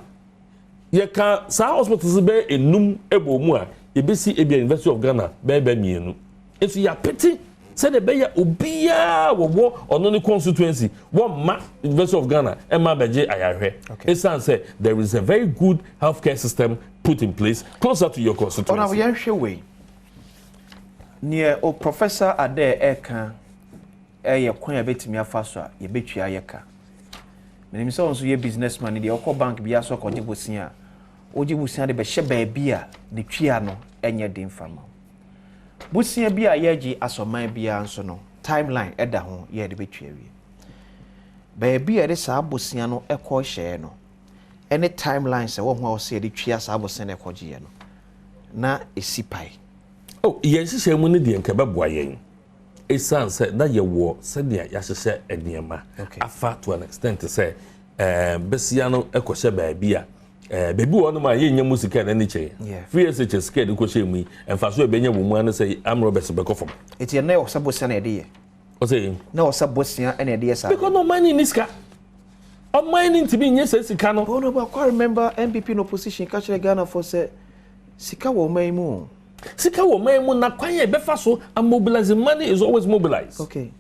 Yɛka saa hospitals bɛyɛ enum ɛbɔ mu a, yɛbɛsi ebia University of Ghana bɛyɛ bɛ mmienu. Nso yɛapete sɛdeɛ ɛbɛyɛ obiara wɔwɔ ɔno ne constituency wɔmma University of Ghana ɛma abɛgye ayarehwɛ. Ɛsiane sɛ there is a very good healthcare system put in place closer to your constituency. Ɔnam yɛnhwɛ wei. Neɛ o Professor Adair ɛreka ɛyɛ kwan a yɛbɛtumi afa so a yɛbɛtua yɛ ka. Menim sɛ wo nso yɛ business man deɛ wokɔ bank biara so akɔgye bosea a, wogye bosea de bɛhyɛ baabi a ne tua no ɛnyɛ den fa ma wo. Bosea bi a yɛgye asɔman biara nso no, timeline ɛda ho yɛ de bɛtua wie. Baabi a yɛde saa bosea no ɛkɔ hyɛɛ no, ɛne timeline sɛ wɔ ho a wɔsɛ yɛde tua saa bosea no ɛkɔgyeɛ no, na ɛsi pae. Oh, yɛn nhyehyɛe mu no deɛ nka ɛbɛboa yɛn esiane sɛ na yɛwɔ sɛnea yɛahyehyɛ nneɛma afa to an extent sɛ ɛɛ besia no kɔhyɛ baabi a ɛɛ baabi wɔ hɔnom a yɛnnya mu sika na ne kyɛn. Free SHS sika yɛde kɔhyɛ mu yi, mfaso a ɛbɛnya wɔ mu ara ne sɛ armed robbers bɛkɔ fam. Eti ɛnna ɛwɔ sɛ bosia na yɛde yɛ. Ɔsɛ. Na ɛwɔ sɛ bosia na yɛde yɛ saa. Because na ɔman no nni sika. Ɔman no ntumi nyɛ saa sika no. But I quite remember NPP in opposition ka kyerɛ Ghanafoɔ sɛ sika wɔ ɔman yi mu o. Sika wɔ man mu na kwan a yɛbɛfa so a mobilize money is always mobilize. Okay.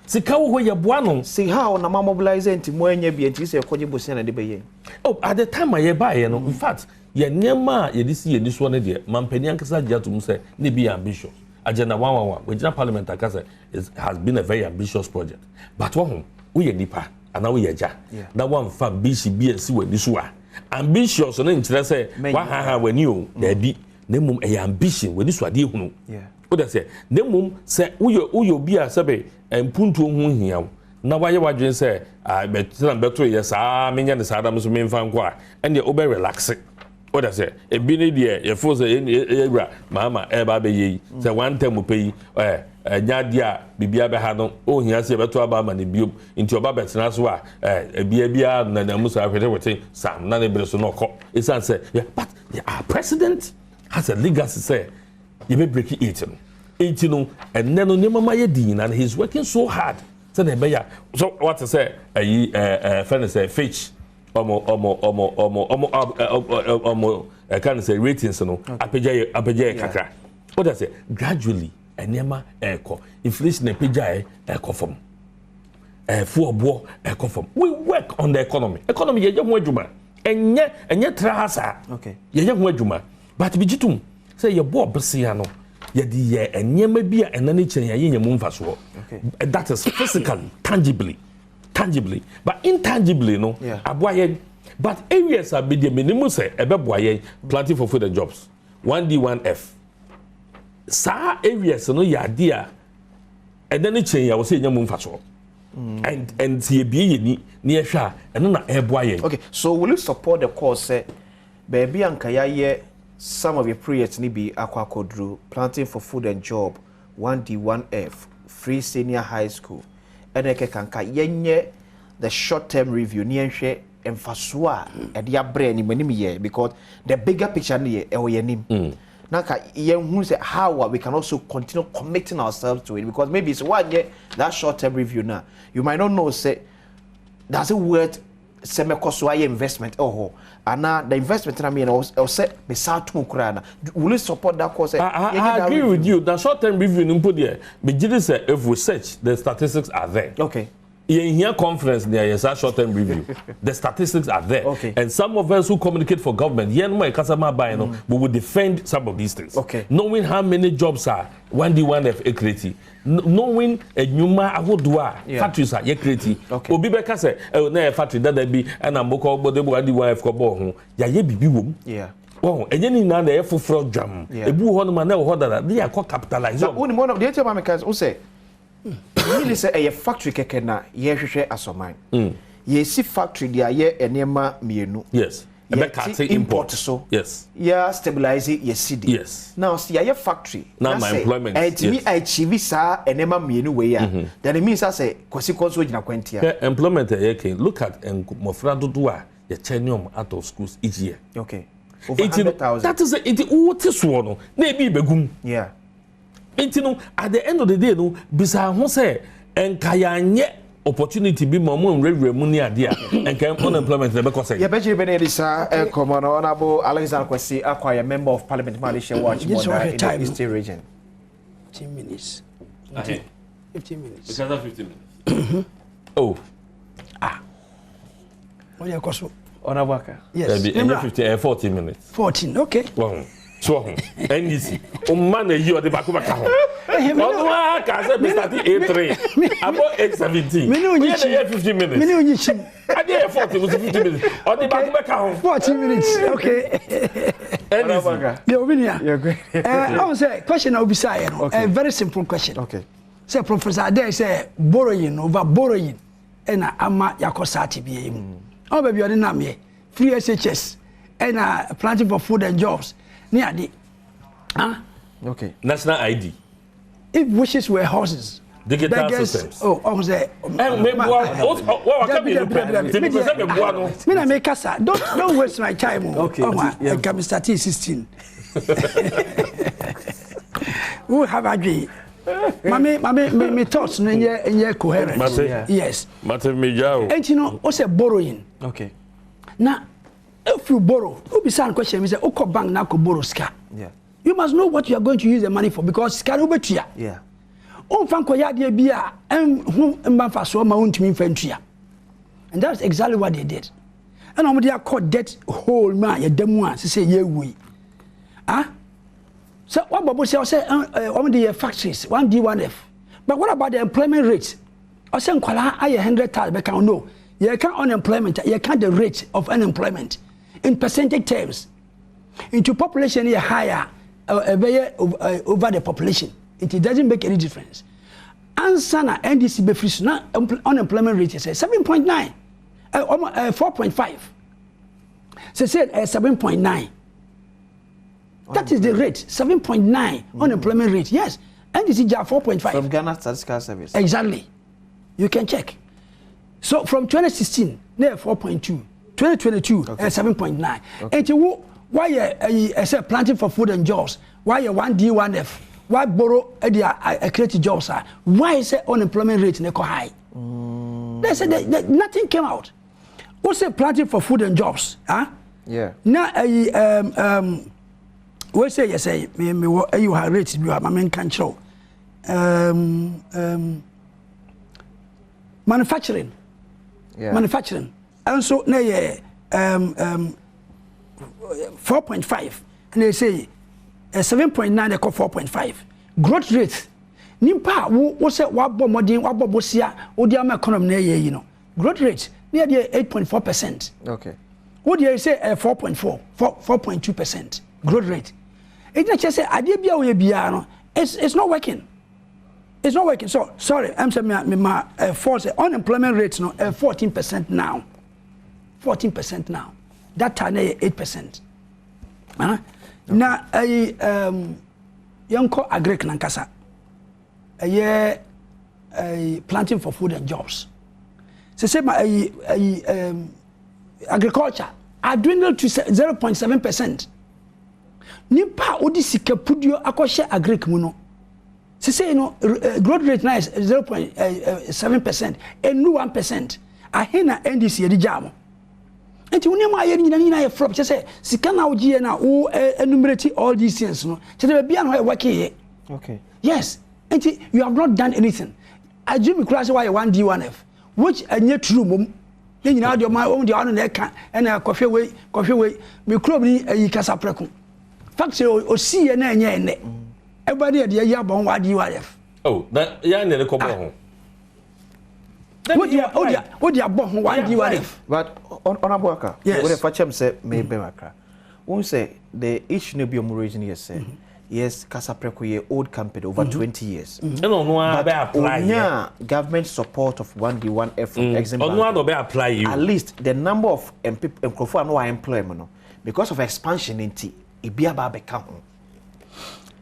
Sika wɔ hɔ yɛboa no. Si how na ma mobilize nti mo anya bi nti sɛ yɛkɔgye bosea na de bɛyɛ. Oh, at the time a yɛbaeɛ no, in fact, yɛn nneɛma a yɛde si yɛn ani soɔ no deɛ, mampanin ankasa gye atom sɛ na ebi yɛ ambitious. Agenda 111, wagyina parliament aka sɛ it has been a very ambitious project. But wahu, woyɛ nipa anaa woyɛ agya na woamfa ambition bi ansi w'ani so a, ambitious no nkyerɛ sɛ wahaha w'ani o, daabi. Na mmom ɛyɛ ambition, w'ani so adeɛ hunu. Wode aseɛ? Na mmom sɛ woyɛ woyɛ obi a sɛbe mpuntuo ho hia wo na wayɛ w'adwene sɛ ah, bɛtena bɛto yɛ saa menyɛ no saa na me nso memfa nkɔ a, ɛnneɛ wobɛ relaxe. Wode aseɛ? Ebi ne deɛ yɛfo sɛ yɛwura maama ɛreba abɛyɛ yi sɛ one term pɛ yi ɛ ɛnyɛ adeɛ a biribiara bɛha no, ɔnhia sɛ yɛbɛto aba ama no biom nti ɔba bɛtena so a ɛ ebia biara nanam mu saa hwetehwete sam na ne bere so na ɔkɔ ɛsiane sɛ yeah, but Our president has a legacy sɛ yɛbɛ break it no. Enti no ɛnɛ no nneɛma ma yɛ di nyinaa no he is working so hard sɛdeɛ ɛbɛyɛ a so wate sɛ ɛyi ɛɛ ɛɛ fɛn no sɛ Fitch ɔmo ɔmo ɔmo ɔmo ɔmo ɔmo ɛka no sɛ ratings no apagya yɛ apagya yɛ kakra. Wode sɛ gradually nneɛma ɛɛkɔ inflation apagya yɛ ɛɛkɔ fam ɛɛfo ɔboɔ ɛɛkɔ fam. We work on the economy. Economy yɛyɛ ho adwuma. Ɛnyɛ ɛnyɛ tra ha saa. Okay. Yɛyɛ ho adwuma. But megye tom sɛ yɛbɔ ɔbosea no, yɛde yɛ nneɛma bi a ɛna ne kyɛn yɛn yɛnya mu mfasoɔ. Okay. That is physically, tangibly, tangibly. But intangibly no, yeah. aboa yɛn. But areas a medeɛ menim sɛ ɛbɛboa yɛn, planting for food and jobs, 1D, 1F. Saa areas no yɛ adeɛ a ɛnɛ ne kyɛn yɛ wɔ sɛ yɛnya mu mfasoɔ. And sɛ yɛbie yɛn ni na yɛhwɛ a, ɛno na ɛreboa yɛn. Okay, so will you support the cause sɛ baabi a nka yɛayɛ some of your projects no bi akɔ akɔduru, planting for food and job, 1D 1F Free Senior High School ɛna ɛkeka nka yɛnyɛ the short term review ne yɛnhwɛ mfasoɔ a ɛde abrɛ anim anim yɛ, because the bigger picture no yɛ ɛwɔ yɛn anim na nka yɛnhu sɛ how a we can also continue committing ourselves to it, because maybe sɛ woanyɛ that short term review na you might not know sɛ does it worth sɛ mɛkɔ so ayɛ investment ɛwɔ hɔ anaa the investment na meyɛ no ɛwɔ sɛ mesan to mu koraa na will you support that cause? I agree with you. The short term review no mpo deɛ, megye di sɛ if we search, the statistics are there. Yɛn conference nea yɛ saa short term review, the statistics are there. And some of us who communicate for government, yɛn mo ɛkasa ma ban no, we will defend some of these things. Knowing how many jobs are 1D 1F ecreate, knowing edwuma ahodoɔ a factories a yɛ create. Obi bɛka sɛ ɛ na yɛ factory dada bi ɛna mbokɔ bɔde 1D 1F kɔ bɔɔ ho, yɛayɛ bibi wɔ mu. Wɔn ɛnyɛ ne nyinaa na ɛyɛ foforɔ dwam. Ebi wɔ hɔ nom a na ɛwɔ hɔ dada de yɛ akɔ capitalise. Na wonim wɔn deɛ ɛkyɛ ma meka wo sɛ yìí sɛ ɛyɛ factory kɛkɛ na yɛhwehwɛ asɔman, yɛsi factory de ayɛ nneɛma mmienu. Yɛte import so. Yɛ stabilize yɛ cedi. Now sɛ yɛayɛ factory na ma sɛ employment, ɛtumi achieve saa nneɛma mmienu wei a, then it means sɛ kwasi kɔ nso gyina kwantia. Hwɛ, employment ɛyɛ ken, look at mmɔfra dodoɔ a yɛkyɛ ne ɔmo out of schools each year. Okay, over Nti no 100,000. That is it. Nti wo te soɔ no na ebi bɛgum. Nti no, at the end of the day no, bisa ho sɛ nka yɛanyɛ opportunity bi ma ɔmo nwurawura mu ne adeɛ a, nka unemployment na ɛbɛkɔ sɛ. Yɛbɛkyerɛ bɛ ne yɛde saa ɛkɔmmɔ no, Honorable Alexander Kwasi Akwa, Member of Parliament ma de hyɛ wɔ Gye sɛ Achimota woahwɛ in the time no. Eastern Region. 15 minutes. 15 minutes. Because 15 minutes, oh. Wọ́n yẹ kọ́ so. Honorable Aka. Yes. Ɛbi ɛnyɛ 15, ɛyɛ 14 minutes. 14, okay. Wɔn so ɔho NDC ɔmma na eyi ɔde baako bɛka ho, ɔno ara ka sɛ mi start 8:03, abɔ 8:17. Me ne onyi Oyɛ kyi. na ɛyɛ 15 Me ne minutes. onyi kyim. Adeɛ yɛ 14, mo si 15 minutes, ɔde baako bɛka ho. 14 minutes, okay. NDC. Aka. Deɛ obi nia. Yeah, great. Ɔn sɛ question na obi sa yɛ no. A very simple question. Sɛ Professor Ade sɛ borrowing over borrowing ɛna ama yakɔ saa te bi yi mu. Ɔn baabi ɔde nam yɛ free SHS ɛna planting for food and jobs ne ade. Ah. National ID. If wishes were horses. Digital beggars, systems. Oh, ɔn sɛ. Ɛ meboa o, wa wa ka mi pɛ nti mi pɛ sɛ meboa no. Me na me kasa, don't waste my time o. Ɔn a nka mi start 16. We have adwene. Mame mame me thoughts no nyɛ coherent. Mate. Yes. Mate, mi gya o. Enti no o sɛ borrowing. Na if you borrow, obisa no question mi sɛ okɔ bank na akɔ borrow sika. You must know what you are going to use the money for, because sika no wobɛtua. Womfa nkɔyɛ adeɛ bi a ɛnho mba mfasoɔ ma wontumi mfa ntua, and that's exactly what they did. Ɛna wɔn de akɔ debt hole mu a yɛda mu a sisɛ yɛwu yi, ah, sɛ wabɔ bo sɛ ɔsɛ ɛ wɔn de yɛ factories 1D 1F, but what about the employment rate? Ɔsɛ nkwadaa ayɛ 100,000 bɛka no, yɛka unemployment, yɛka the rate of unemployment in percentage terms into population yɛ higher, ɛbɛyɛ over the population. It doesn't make any difference. Ansa na NDC bɛfiri so na unemployment rate sɛ 7.9, 4.5, sɛ 7.9. That is the rate, 7.9 unemployment rate. Yes, NDC gya 4.5. From Ghana Statistical Service. Exactly, you can check. So from 2016 na yɛ 4.2, 2022 ɛyɛ 7.9. Nti wo wayɛ ɛyi ɛsɛ planting for food and jobs, wayɛ 1D 1F, why borrow ɛde a create jobs a, why sɛ unemployment rate ne kɔ high? They say nothing came out. Wo say planting for food and jobs, ah. Na ɛyi wey say yɛ sɛ me wɔ ɛyi wɔ ha, rate bi wɔ ha, ma me nka nkyerɛw manufacturing. Manufacturing ɛnso na yɛ 4.5, ɛna yɛ sɛ 7.9 ɛkɔ 4.5. Growth rate, nipa a wo sɛ wabɔ mmɔden, wabɔ bosia wodi ama economy na ɛyɛ yi no, growth rate ne yɛ deɛ 8.4%. Wo deɛ sɛ 4.4, 4.2% growth rate. Ɛgyina kyerɛ sɛ adeɛ bi a woyɛ biara no, it's not working, it's not working. So sorry, ɛm sɛ me ma force unemployment rate no 14% now, 14% now. That time na yɛ 8%. Ah, na ɛyi yɛnkɔ agric nankasa. Ɛyɛ ɛyi planting for food and jobs. Sese ma ɛyi ɛyi agriculture a dwindle to 0.7%. Nipa a ɔde sika puduo akɔhyɛ agric mu no, sese no growth rate na yɛ 0.7%, enu 1%. Ahe na NDC yɛde gyaa mo? Nti wo nneɛma a yɛ no nyinaa nyinaa yɛ flop. Kyɛ sɛ sika na wogye yɛ no a, wo enumerate all these things no, kyɛ sɛ baabi a na hɔ yɛ working yɛ. Yes, nti you have not done anything. Agye mi kura sɛ wayɛ 1D 1F, which ɛnyɛ true mom. Ne nyinaa deɛ, ɔma wɔn deɛ ɔno na ɛka ɛna kɔhwɛ wei, kɔhwɛ wei. Mi kurom ni ɛyi Kasaprɛko factory osi yɛ na ɛnyɛ ɛnɛ ɛba de yɛ deɛ ɛyi abɔ ho 1D 1F. Oh, na yɛn na ɛde kɔbɔ ho. Wodi abɔ ho 1D 1F. But Honorable Aka, Yes. wo de fa kyɛm sɛ mebɛ kakra. Wohu sɛ the issue no bi ɔmo raising yɛ sɛ, yes, Kasaprɛko yɛ old company, over 20 years. Ɛna ɔno ara bɛ apply yɛ. Onya government support of 1D 1F from Exim Ɔno Bank. ara na ɔbɛ apply yi At o. least the number of nkurɔfoɔ a no wa employ mu no, because of expansion nti, ebi aba abɛka ho.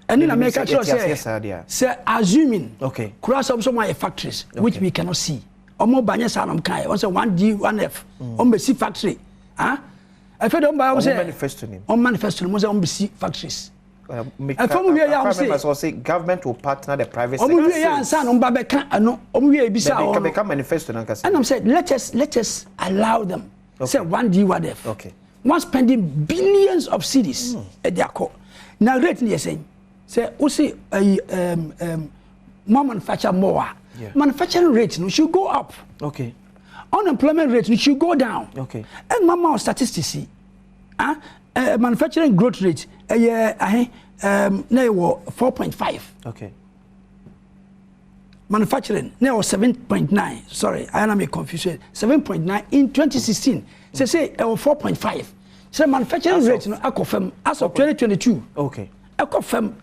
Ɛne na mɛka kyerɛ Yɛte aseɛ saa deɛ a. sɛ assuming kura sɛ ɔmo ayɛ factories, which we cannot see. Ɔmo ba nyɛ saa na ɔmo kan yɛ wɔn sɛ 1D 1F, ɔmo bɛ si factory, ah, ɛfɛ de ɔmo ba ɔmo Ɔmo sɛ manifesto nim. Ɔmo manifesto nim, ɔmo sɛ ɔmo bɛ si factories. Ɛfam wie yɛ a, ɔmo sɛ ɔsɛ government will partner the private ɔmo sector. wie yɛ ansa na ɔmo ba bɛka ɛno, ɔmo wie ebisa Bɛka ɔno. bɛka manifesto nankasa. Ɛnam sɛ let us allow them sɛ 1D 1F, one spending billions of cedis ɛde akɔ na rate ni yɛ sɛn sɛ o si ɛyi more manufacture more a, manufacturing rate no should go up. Unemployment rate no should go down. Ɛnma ma o statistics yi, ah, manufacturing growth rate ɛyɛ ahe? Na yɛ wɔ 4.5. Manufacturing na ɛwɔ 7.9, sorry, ayɛ na me confuse, 7.9 in 2016. Sɛ ɛwɔ 4.5, sɛ manufacturing rate no akɔ fam as of 2022. Ɛkɔ fam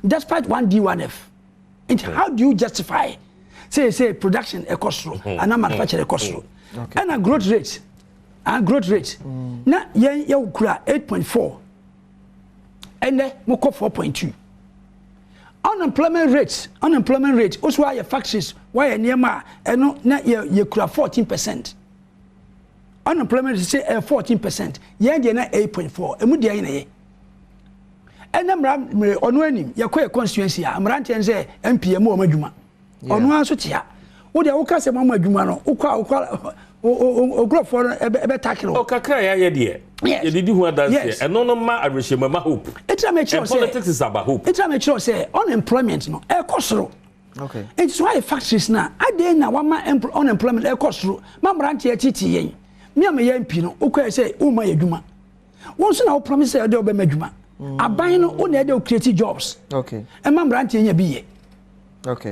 despite 1D 1F. Nti how do you justify say production ɛkɔ soro ana manufacturing ɛkɔ soro? Ɛna growth rate, ah, growth rate na yɛn yɛ kura 8.4, ɛnɛ mo kɔ 4.2. Unemployment rate o so ayɛ factories, wayɛ nneɛma a ɛno na yɛ kura 14% unemployment rate, sɛ ɛyɛ 14%, yɛn deɛ na 8.4. Emu deɛ yɛn na yɛ ɛnɛ mmara mmere ɔno anim yɛkɔ yɛ constituency a, mmeranteɛ no sɛ MP mu wɔn adwuma, ɔno ara nso tea wo deɛ woka sɛ mama adwuma no, wokɔ a wokɔ okurɔfoɔ no ɛbɛ tackle wo. Ɔkakra yɛ ayɛ deɛ. Yɛdidi ho adanseɛ. Ɛno no ma awerɛhyɛmu, ma hope. Etira mi kyerɛw And sɛ politics is about hope. Etira mi kyerɛw sɛ unemployment no ɛkɔ soro. Nti so ayɛ factories na adeɛ na wama unemployment ɛkɔ soro ma mmeranteɛ titi yɛn. Mi a meyɛ MP no, wokɔ yɛ sɛ woma yɛ adwuma, wɔn nso na wo promise sɛ ɛde ɔbɛma adwuma. Aban no wo na ɛde o create jobs ɛma mmeranteɛ nya bi yɛ.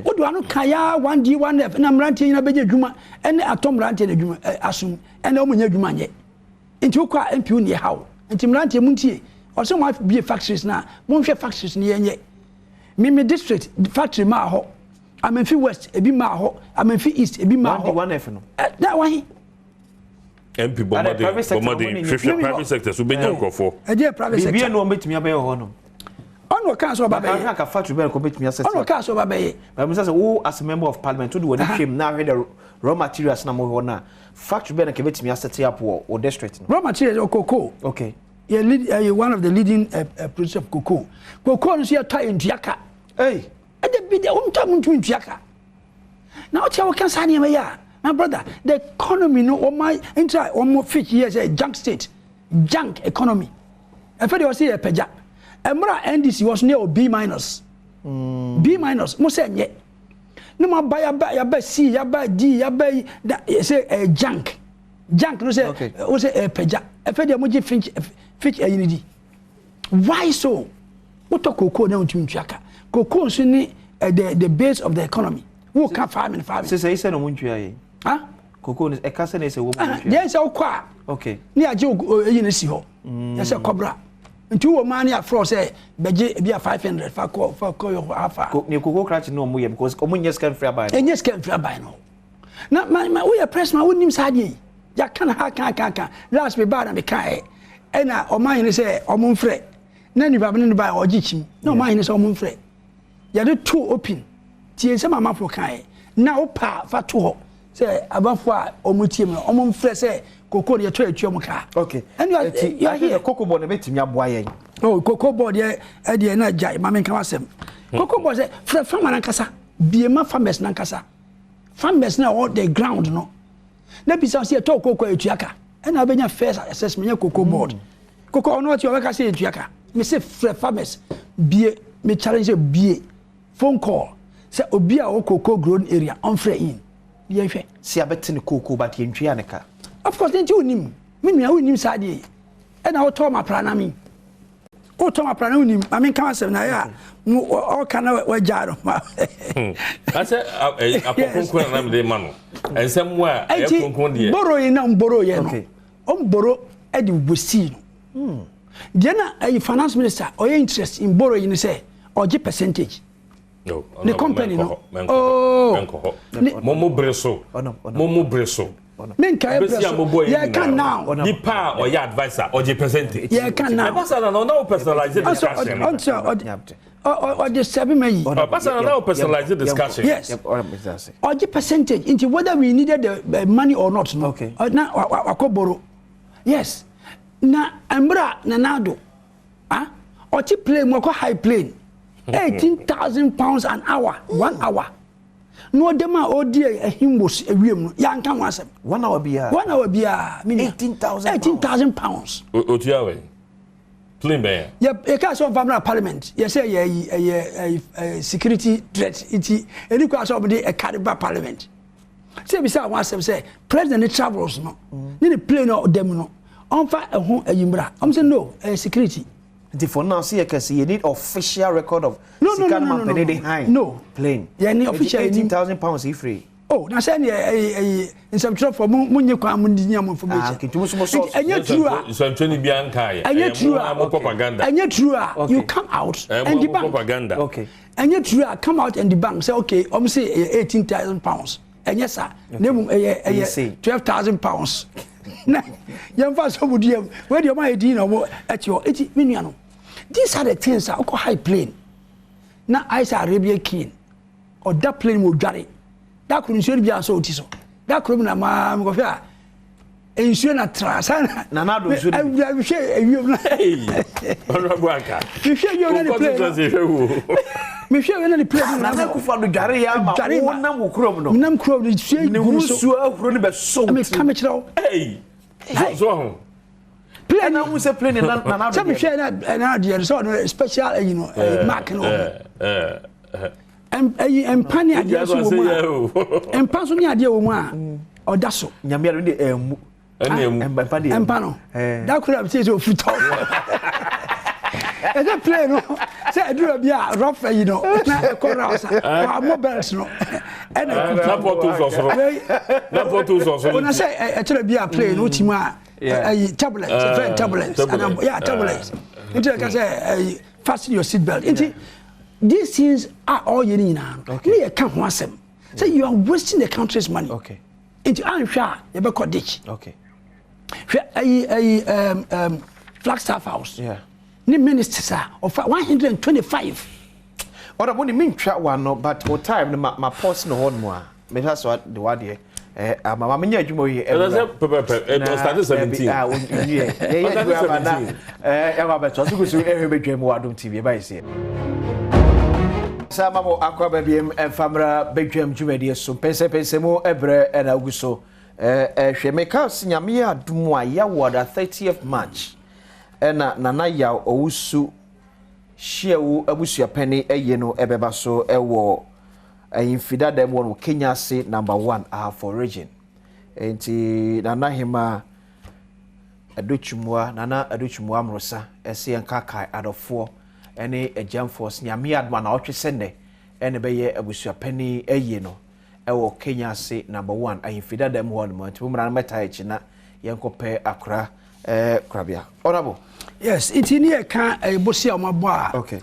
Wode ano ka ya 1D 1F na mmeranteɛ nyina bɛgye adwuma, ɛne atɔ mmeranteɛ no adwuma asom, ɛne ɔmo nya adwuma nyɛ. Nti wokɔ a, MP wo ne ɛhaw. Nti mmeranteɛ mu ntie, ɔsɛ mo abie factories na monhwɛ factories no yɛnyɛ. Mimi district factory maa hɔ, Amenfi West ebi maa hɔ, Amenfi East ebi maa 1D hɔ. 1F no. Ɛ na wahe? MP, bɔ Ade, mmɔden, private bɔ sector mmɔden ɔmo ne hwehwɛ nyɛ- private sector so bɛnya nkurɔfoɔ. Ɛdeɛ private Biribi sector? a no wɔn bɛtumi abɛyɛ wɔ hɔ nom. Ɔno ɔkaa sɛ ɔba bɛyɛ. Aka factory bɛyɛ kɔ bɛtumi asɛte. Ɔno ɔkaa sɛ ɔba bɛyɛ. But sɛ wo as a member of parliament, wode w'ani hwɛ mu na ahwɛ the raw materials na mohwɛ hɔ no a, factory bɛyɛ na ka bɛtumi asɛte up wɔ wo district no? Raw materials yɛ cocoa. Yɛ lead, ɛyɛ one of the leading producers of cocoa. Cocoa no nso yɛ tɔ a, yɛ ntua ka. Hey. Ɛdɛ bi deɛ wɔn tɔ mu ntumi ntua ka na ɔkyɛ wɔka saa nneɛma yi a, my brother, the economy no wɔn ntra wɔn Fitch yɛ sɛ junk state, junk economy. Ɛfɛ deɛ wɔsi yɛ pɛgya. Mmerɛ a NDC wɔ so ne yɛ wɔ B minus, B minus mo sɛ nyɛ ne mo aba yaba yaba C, yaba D, yaba yi da sɛ junk, junk no sɛ o sɛ pɛgya. Ɛfɛ deɛ mo gye Fitch ɛyi ni di. Why so? Wotɔ cocoa na wontumi ntua ka. Cocoa nso ne the base of the economy. Wo ka farming, farming. Sɛ yi sɛ na ɔmo ntua yɛ ah cocoa no ɛka sɛ na ɛsɛ wɔ mu ntua. Deɛ sɛ wokɔ a ne agye ɛyi no si hɔ yɛ sɛ kɔbra. Nti wowɔ maa ne afrɛ sɛ bɛgye ebi a 500 fa kɔ yɛ hɔ afa. Ne cocoa krakye no ɔmo yɛ because ɔmo nyɛ sika mfiri aban no. Ɛnyɛ sika mfiri aban no na ma woyɛ press ma wonim saa adeɛ yi. Yɛaka no ha ka last me baa na mekaeɛ, ɛna ɔman hene sɛ ɔmo mfrɛ na nipa ne ne baa ɔgye kyim na ɔman hene sɛ ɔmo mfrɛ yɛde to open. Tie nsɛm a amanfoɔ kaeɛ na wopɛ a fa to hɔ sɛ amanfoɔ a wɔn tie mu no wɔn mfrɛ sɛ koko no yɛtɔ yɛtua wɔn ka. Okay. Ɛnu Eti you are here. Cocoa board na ebetumi aboa yɛn. Oh, cocoa board yɛ ɛdeɛ na gyae maame nka wasɛm. Cocoa board sɛ frɛ farmer nankasa bie ma farmers nankasa farmers na ɔwɔ the ground no na bisa sɛ yɛtɔ cocoa yɛtua ka ɛna abɛnya first assessment yɛ cocoa board. Cocoa ɔno ɔte ɔbɛka sɛ yɛtua ka me se frɛ farmers bie me challenge sɛ bie phone call sɛ obi a ɔwɔ cocoa growing area ɔmfrɛ in yɛnhwɛ. Si abɛte ne cocoa but yɛntwea ne ka. Of course nti wonim me nua wonim saa deɛ yi ɛna wotɔ ma prana mi wotɔ ma prana wonim ma menka asɛm na ɛyɛ a ɔka na wagyaa no ma. Asɛ akɔ kronkron na mede ma no nsɛm a ɛyɛ kronkron deɛ. Boro yi na mboro yɛ no ɔmboro ɛde wosii no deɛ na ɛyɛ finance minister ɔyɛ interest in boro yi no sɛ ɔgye percentage. Ne company no oh mo mo bere so mo mo bere so menka yɛ bere so yɛka now nipa a ɔyɛ adviser ɔgye percentage yɛka now ɛba sa na na ɔna wo personalize discussion ɔde sɛbi ma yi ɛba sa na na wo personalize discussion. Yes, ɔgye percentage nti whether we needed the money or not no na wakɔ boro. Yes, na mmerɛ Nana Addo ah ɔte plane mu ɔkɔ high plane £18,000 an hour, 1 hour na ɔde ma ɔdi ahim wɔ ewiem no yɛanka ho asɛm. 1 hour biara. 1 hour biara. £18,000. £18,000. Otua wɛ plane bɛn. Yɛ yɛ kaa sɛ ɔnfa mra parliament yɛ sɛ yɛ ɛyɛ ɛyɛ security threat nti ɛni kɔ asɛ ɔmo ɛka de ba parliament. Sɛ ebisa wɔn asɛm sɛ president ne travels no ne plane ɔda mu no ɔnfa ɛho ɛyi mra ɔmo sɛ no ɛyɛ security. Nti for now see yɛ you need official record of no no no no no no no plane. Yɛ ni official £18,000 if free. Oh, na sɛ ɛyɛ nsɛmtwerɛfoɔ mo nye kwan mo nya mo information. Ah, kintum so mo so. Ɛnyɛ true a. Nsɛmtwerɛ bi anka yɛ. Ɛnyɛ true a. Mo propaganda. Ɛnyɛ true a. You come out and debunk. Propaganda. Okay. Ɛnyɛ true a come out and debunk sɛ okay ɔmo sɛ ɛyɛ £18,000. Ɛnyɛ sa. Ne mu ɛyɛ £12,000. Na yɛn fa so mo di yɛm. Wei deɛ ɔmo ayɛ din na ɔmo ɛte hɔ. Eti mi nua no. These are the things a ɔkɔ high plane. Na ayɛ sɛ Arabian king. Ɔda plane mu odware. Da koro nsuo no bi asɔ oti so. Da koro mu na maa mekɔhwɛ a nsuo na tra saa na. Nana Addo nsuo no bi. Awura mehwɛ ewiem na. Honorable Anka. Mehwɛ ewiem na ne plane no. Mehwɛ ewiem na ne plane no. Nana Akufo-Addo dware yɛ ama wo nam wo kurom no. Nam kurom no nsuo gu so. Ne nsuo ahuro no bɛ so wo ti. Meka mekyerɛ wo. So ho. Plane na hu sɛ plane na Nana Addo. Sɛ mehwɛ na Nana Addo yɛ sɛ ɔno special ɛyi no mark no. Ɛyi mpa ne adeɛ nso wɔ mu a mpa nso ne adeɛ wɔ mu a ɔda so. Nyame ado de ɛmu. Mpa no da koro a sɛ ofu tɔ. Ɛsɛ plane no sɛ ɛduru bi a rough ɛyi no na ɛkɔ rouse a wɔamɔ belt no ɛna kutu. Na pɔtu sɔsoro. Na pɔtu sɔsoro. Ɔna sɛ ɛkyerɛ bi a plane no ti mu a ɛyi turbulence ɛfɛ turbulence ɛna yeah turbulence nti ɛka sɛ ɛyi fasten your seat belt nti. These things are all yɛn nyinaa no ne yɛ ka ho asɛm sɛ you are wasting the country's money. Okay. Nti anhwɛ a yɛbɛkɔ ditch. Okay. Hwɛ ɛyi Flagstaff House. Yeah. Ne ministers a ɔfa 125. Ɔdɔ mo ni mi ntwa wa no but o time no ma pause no hɔ no a mehwɛ so de wa deɛ. Ama ma menya adwuma yi ɛnura. Ɛsɛ pɛpɛpɛ ɛ start 17. Ah, o yɛ. Yɛ adwuma ama na ɛma bɛtɔ so gusu ɛhwɛ bɛdwam wɔ Adom TV ɛba yɛ sie. Sɛ ama mo akɔ aba biem ɛmfa mmra bɛdwam dwumadie so mpɛnsɛmpɛnsɛ mu ɛbrɛ ɛna ogu so ɛhwɛ meka sɛ Nyame yɛ adom a yɛawɔ da 30th March ɛna Nana Yaw Owusu hyiawu abusuapɛni ɛyɛ no ɛbɛba so ɛwɔ ahemfi dada mu wɔ Kenya ase number 1 Ahafo region. Enti Nana Hema Adutwumua Nana Adutwumua Amrosa ɛsɛ yɛn kakae adɔfoɔ ɛne agyamfoɔ sɛ Nyame yɛ adom a na ɔtwe sɛ nnɛ ɛne bɛyɛ abusuapɛni ɛyie no ɛwɔ Kenya ase number 1 ahemfi dada mu hɔ no mu. Nti mo mmara no mɛta akyi na yɛnkɔpɛ akora korabea. Honorable. Yes, nti ne yɛka ɛbosi a wɔabɔ a. Okay.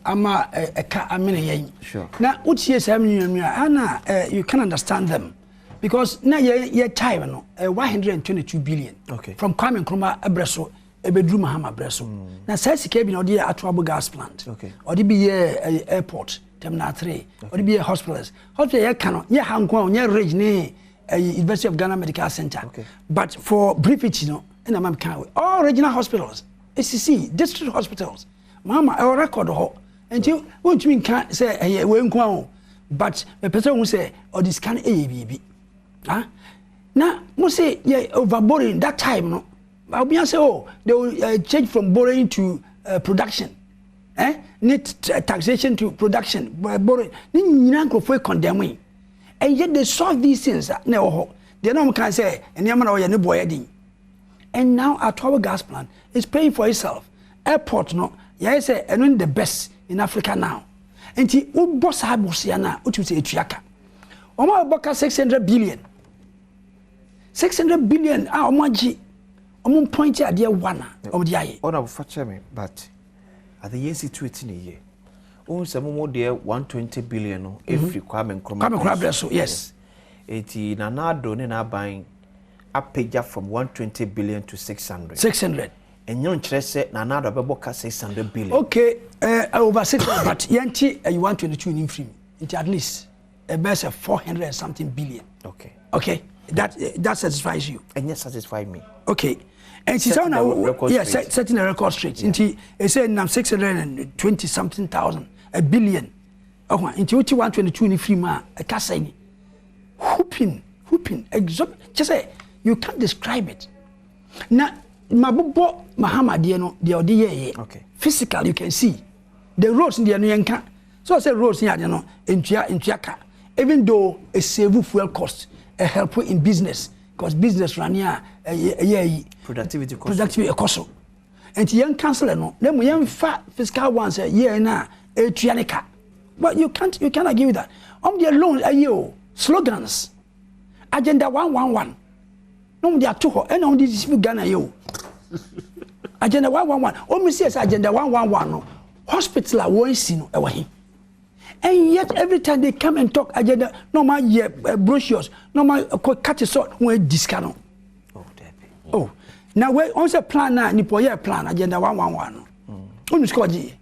Ama ɛka amene yɛn. Sure. Na wotie saa nnuanu a ana you can understand them because na yɛ time no 122 billion. Okay. From Kwame Nkrumah ɛbrɛ so ɛbɛduru Mahama brɛ so. Na saa sika bi na ɔde yɛ Atuabo gas plant. Okay. Ɔde bi yɛ airport. Terminal 3. Ɔde bi yɛ hospitals. Hospital yɛ ka no, nyɛ ha nko a, nyɛ Ridge ne University of Ghana Medical Center. Okay. But for briefity no, ɛna ma meka all regional hospitals, esisi district hospitals. Mama ɛwɔ record hɔ. Nti wontumi nka sɛ ɛyɛ wei nko a o. But mepɛ sɛ wohu sɛ ɔde sika no ɛyɛ biribi. Ah? Na mo se yɛ over borrowing that time no. Obi say, oh, they will change from borrowing to production. Eh? Ne taxation to production, borrowing. Ne nyinaa nkurɔfoɔ condemn yi. And yet they solve these things na ɛwɔ hɔ. Deɛ na wɔn kan sɛ nneɛma na ɔyɛ ne boɔ yɛ den. And now Atuabo gas plant is paying for itself. Airport no, yɛayɛ sɛ ɛno ne the best in Africa now. Nti wobɔ saa bosia no a, wotumi sɛ etua ka. Wɔn a wɔbɔ ka 600 billion. 600 billion a wɔn agye, wɔn point adeɛ one a wɔn de ayɛ. Ɔna fa kyerɛ me, but ade yɛn situate ne yie, wohu sɛ momo deɛ 120 billion no ɛfiri Kwame Nkrumah. Kwame Nkrumah berɛ so, yes. Eti Nana Addo ne n'aban apagya from 120 billion to 600. 600. Ɛnyɛ nkyerɛ sɛ Nana Addo bɛbɔ ka 600 billion. Okay, over 600, but yɛnti ɛyi 122 ni nfiri mu, nti at least ɛbɛyɛ sɛ 400 and something billion. Okay, that satisfies you? Ɛnyɛ satisfy me. Okay, and she Setting said the record straight. Setting the record straight. Nti ɛsɛ nam 620 something thousand a billion ɔho, nti wote 122 ni firi mu a, ɛka sɛ ni whooping whooping exorb kyɛ sɛ you can't describe it. Na mabobɔ Mahama deɛ no, deɛ ɔde yɛɛyɛ physical, you can see the roads deɛ no, yɛnka so sɛ roads ne ade no ntua ka, even though it save fuel cost, ɛ help in business, because business running a ɛyɛ ayi. Productivity cost. Productivity ɛkɔ so, nti yɛn cancel no na mu yɛnfa fiscal ones ɛ yɛn na etua ne ka. But you can't argue with that. Ɔmo deɛ, loan ɛyɛ o, slogans, Agenda 111 na ɔmo de ato hɔ, ɛna ɔmo de si Ghana yɛ o Agenda 111. Ɔmo si ɛsɛ Agenda 111 no, hospital a wɔn si no ɛwɔ he? And yet every time they come and talk agenda, na ɔmo ayɛ brochures na ɔmo akɔ cut it short, wɔn adi sika no. Oh, Debbie. Oh, na wei ɔn sɛ plan na nipa ɔyɛ plan Agenda 111 no, ɔnu sika ɔgye yɛ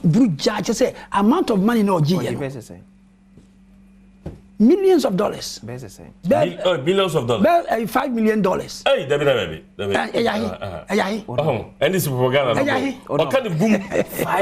buru gyaa kyɛ sɛ amount of money na ɔgye Ɔgye yɛ no bɛyɛ sɛ sɛn? Millions of dollars. Bɛyɛ sɛ sɛn? Bɛɛ Millions of dollars. Bɛɛ $5 million. Hey, dabi, dabi, dabi. Ɛyɛ ahe? Ɛyɛ ahe? Oh, ɛne si propaganda no. Ɛyɛ ahe? Ɔka ne gum.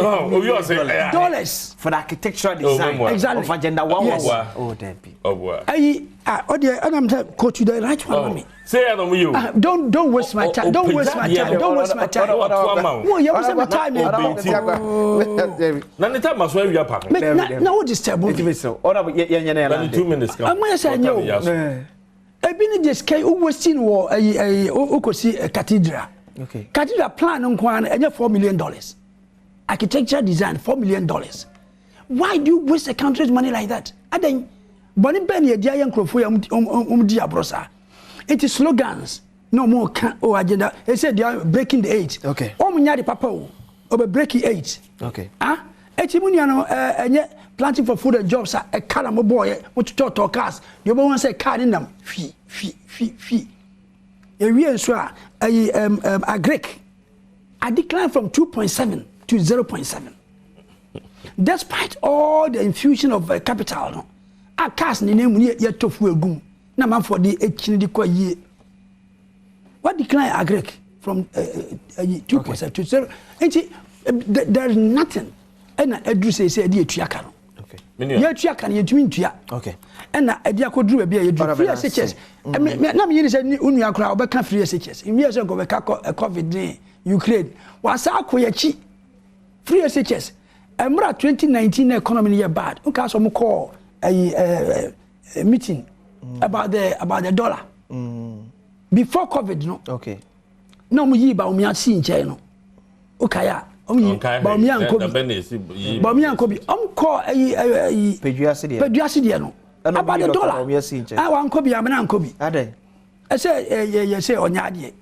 Oh, obi ɔsɛ ɛyɛ ahe? Dollars. For the architectural design memo. Exactly. of Agenda 111. Yes. Oh, Debbie. Ɔboa. Ɛyi ah, ɔdeɛ ɛnam sɛ go to the right one. Oh, Mami. Sɛ yɛ na ɔmo yɛ o. Ah, don't waste my time, don't waste my time, don't waste my time. Ɔto ama wo. Mo yɛ mo sɛ my time yɛ. Na ne time aso awia pa ho. Me na wo disturb me. Nti mesɛ ɔna yɛnyɛ no Na ne 2 minutes ka. Ɔmo yɛ sɛ ɛnyɛ o. Ɔka ne yɛ so. Ebi ni de sika yi wo waste no wɔ ɛyi okosi cathedral. Cathedral plan nko ara no ɛnyɛ $4 million? Architecture design, $4 million. Why do you waste the country's money like that? Adan bɔnne bɛn ni yɛde ayɛ nkurɔfoɔ yi a ɔmo di aborɔ saa? Nti slogans na ɔmo ka o agenda ese they are breaking the eight. Ɔmo nya de papa o, ɔbɛ breaking eight. Ah, eti mu nua no, ɛnyɛ Planting for Food and Jobs a ɛka na mo bɔɔ yɛ, mo totɔ cars deɛ, ɔbɛn sɛ car ne nam fi fi fi fi ewie nso a ɛyi ɛm ɛm agric a decline from 2.7 to 0.7 despite all the infusion of capital no a cars ne nan mu ne yɛtɔ fuel gum na amanfoɔ de ekyini de kɔ yie. What decline agric from 2.7 to 0, nti there is nothing. Ɛna ɛduru sɛ ɛde etua ka no, Me nua. yɛtua ka no, yɛntumi ntua. Ɛna ɛde akɔduru baabi a yɛduru Ɔra free bɛ na SHS. Na meyɛ ne sɛ wo nua koraa ɔbɛka free SHS nwie sɛ nka ɔbɛka COVID ne Ukraine wasa akɔ yɛkyi. Free SHS mmerɛ 2019 na economy no yɛ bad, woka sɛ ɔmo kɔɔ ɛyi meeting about the dollar before COVID no. Na ɔmo yi Bawumia si nkyɛn no, wokae a ɔmo yi Ɔnkae hwee. Bawumia nkɔ Da bi. bɛn na esi yi? Bawumia nkɔ bi, ɔmo kɔ ɛyi Peduase deɛ. Peduase deɛ no. Ɛna ɔmo about yi the Dr. dollar. Bawumia si nkyɛn. A wankɔ bi, amena nkɔ bi. Adɛn? Ɛsɛ ɛyɛ yɛ sɛ ɔnyɛ adeɛ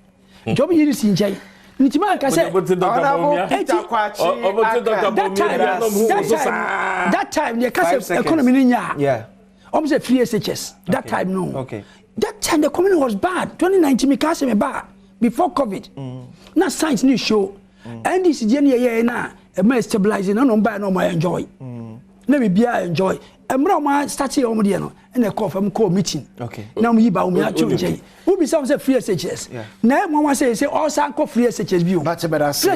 nti ɔmo yi ne si nkyɛn nti maa nka sɛ Ɔmo te Dr. Bawumia. Peter Kwakye Ɔmo te Dr. aka. That Bawumia time bi anam hu that wo so time saa. That time yɛ ka Five sɛ seconds. economy ni nya a ɔmo sɛ free SHS that time no. That time the economy was bad, 2019. Mi ka sɛ mi ba before COVID na science ni show. NDC deɛ ni yɛ yɛ na ɛma stabilize na ɔmo ba yɛ na ɔmo enjoy. Na biribiara enjoy. Mmerɛ a wɔn start yɛ wɔn deɛ no, ɛna ɛkɔɔ fam kɔɔ meeting. Na wɔn yi ba wɔn ato nkyɛn. Wobisa wɔn sɛ free SHS. Na ɛyɛ nwanwa sɛ sɛ ɔsan kɔ free SHS bio. Free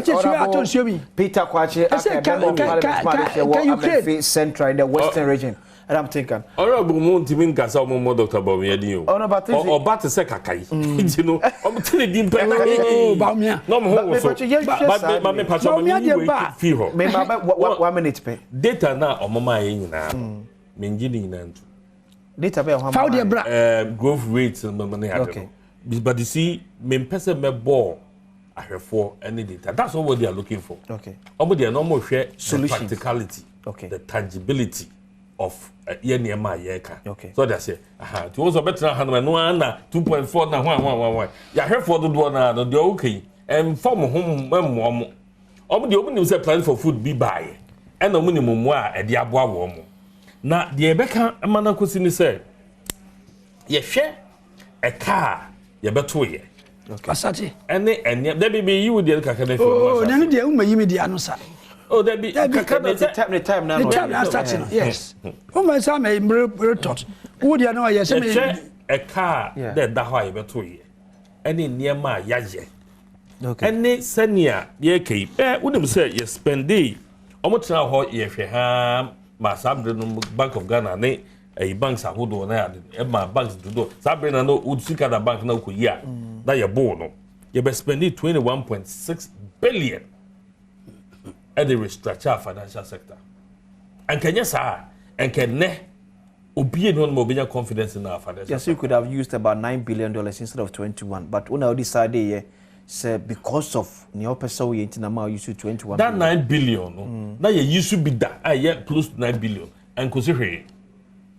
SHS yɛ atɔ nsuo bi. Peter Kwakye aka ɛbɛn bɔ parliament ma de hyɛ wɔ Amenfi Central in the Western Region. And I'm thinking. Honorable mu ntumi nkasa ɔmo mmɔ Dr. Bawumia din o. Ɔba te sɛ kakai. Nti no ɔmo te ne din pɛ na ee. Bawumia. Na ɔmo ho woso. Ba ma me pakyɛ ma me yi wei fi hɔ. Me ma bɛ one minute pɛ. Data na ɔmo maa yɛ nyinaa no me ngye ne nyinaa ntu. Data bɛyɛ hɔ ama. Fa wo deɛ bra. Growth rate no ne ade no. But you see me mpɛ sɛ mɛbɔ ahwɛfoɔ ne data. That's not what they are looking for. Ɔmo deɛ na ɔmo hwɛ the practicality. The tangibility of yɛ nneɛma a yɛreka. So ɔde aseɛ aha nti wɔn sɛ ɔbɛtena ha nom ɛno ara na 2.4 na hwan hwan hwan hwan yɛahwɛfoɔ dodoɔ naa no deɛ ɔka yi ɛnfa wɔn ho mmoa wɔn wɔn deɛ wɔn nim sɛ plan for food bi baayɛ ɛna wɔn nim mmoa a ɛde aboa wɔn na deɛ yɛbɛka ma no akɔsi ne sɛ yɛhwɛ ɛka a yɛbɛto yɛ. Asate. Ɛne ɛnea dabi mi yi wo deɛ kakra na efi ɔmo asase. Oh, na deɛ woma yi mi deɛ ano sa. Oh, dabi kakra na sɛ. Ne time na ne time na asate no yes. Woma sa ma mmere retort. Wo deɛ no ɔyɛ sɛ mi. Yɛhwɛ ɛka a dɛ ɛda hɔ a yɛbɛto yɛ ɛne nneɛma a yɛayɛ ɛne sɛnea yɛreka yi ɛ wonim sɛ yɛ spɛndee wɔn tena hɔ yɛhwɛ haa ma saa bere no Bank of Ghana ne ɛyi banks ahodoɔ na ade ɛma banks dodoɔ saa bere na no wo sika da bank na wokɔ yi a na yɛ boo no yɛbɛ spend 21.6 billion ɛde restructure financial sector ɛnka nyɛ saa ɛnka nnɛ obi ni hɔ nom a obenya confidence in our financial Yes, you could have used about $9 billion instead of 21, but una decide yɛ sɛ because of nea ɔpɛ sɛ woyɛ nti na ma use 21 That 9 billion no na yɛ yi so bi da a ɛyɛ close to 9 billion nkosi hwee.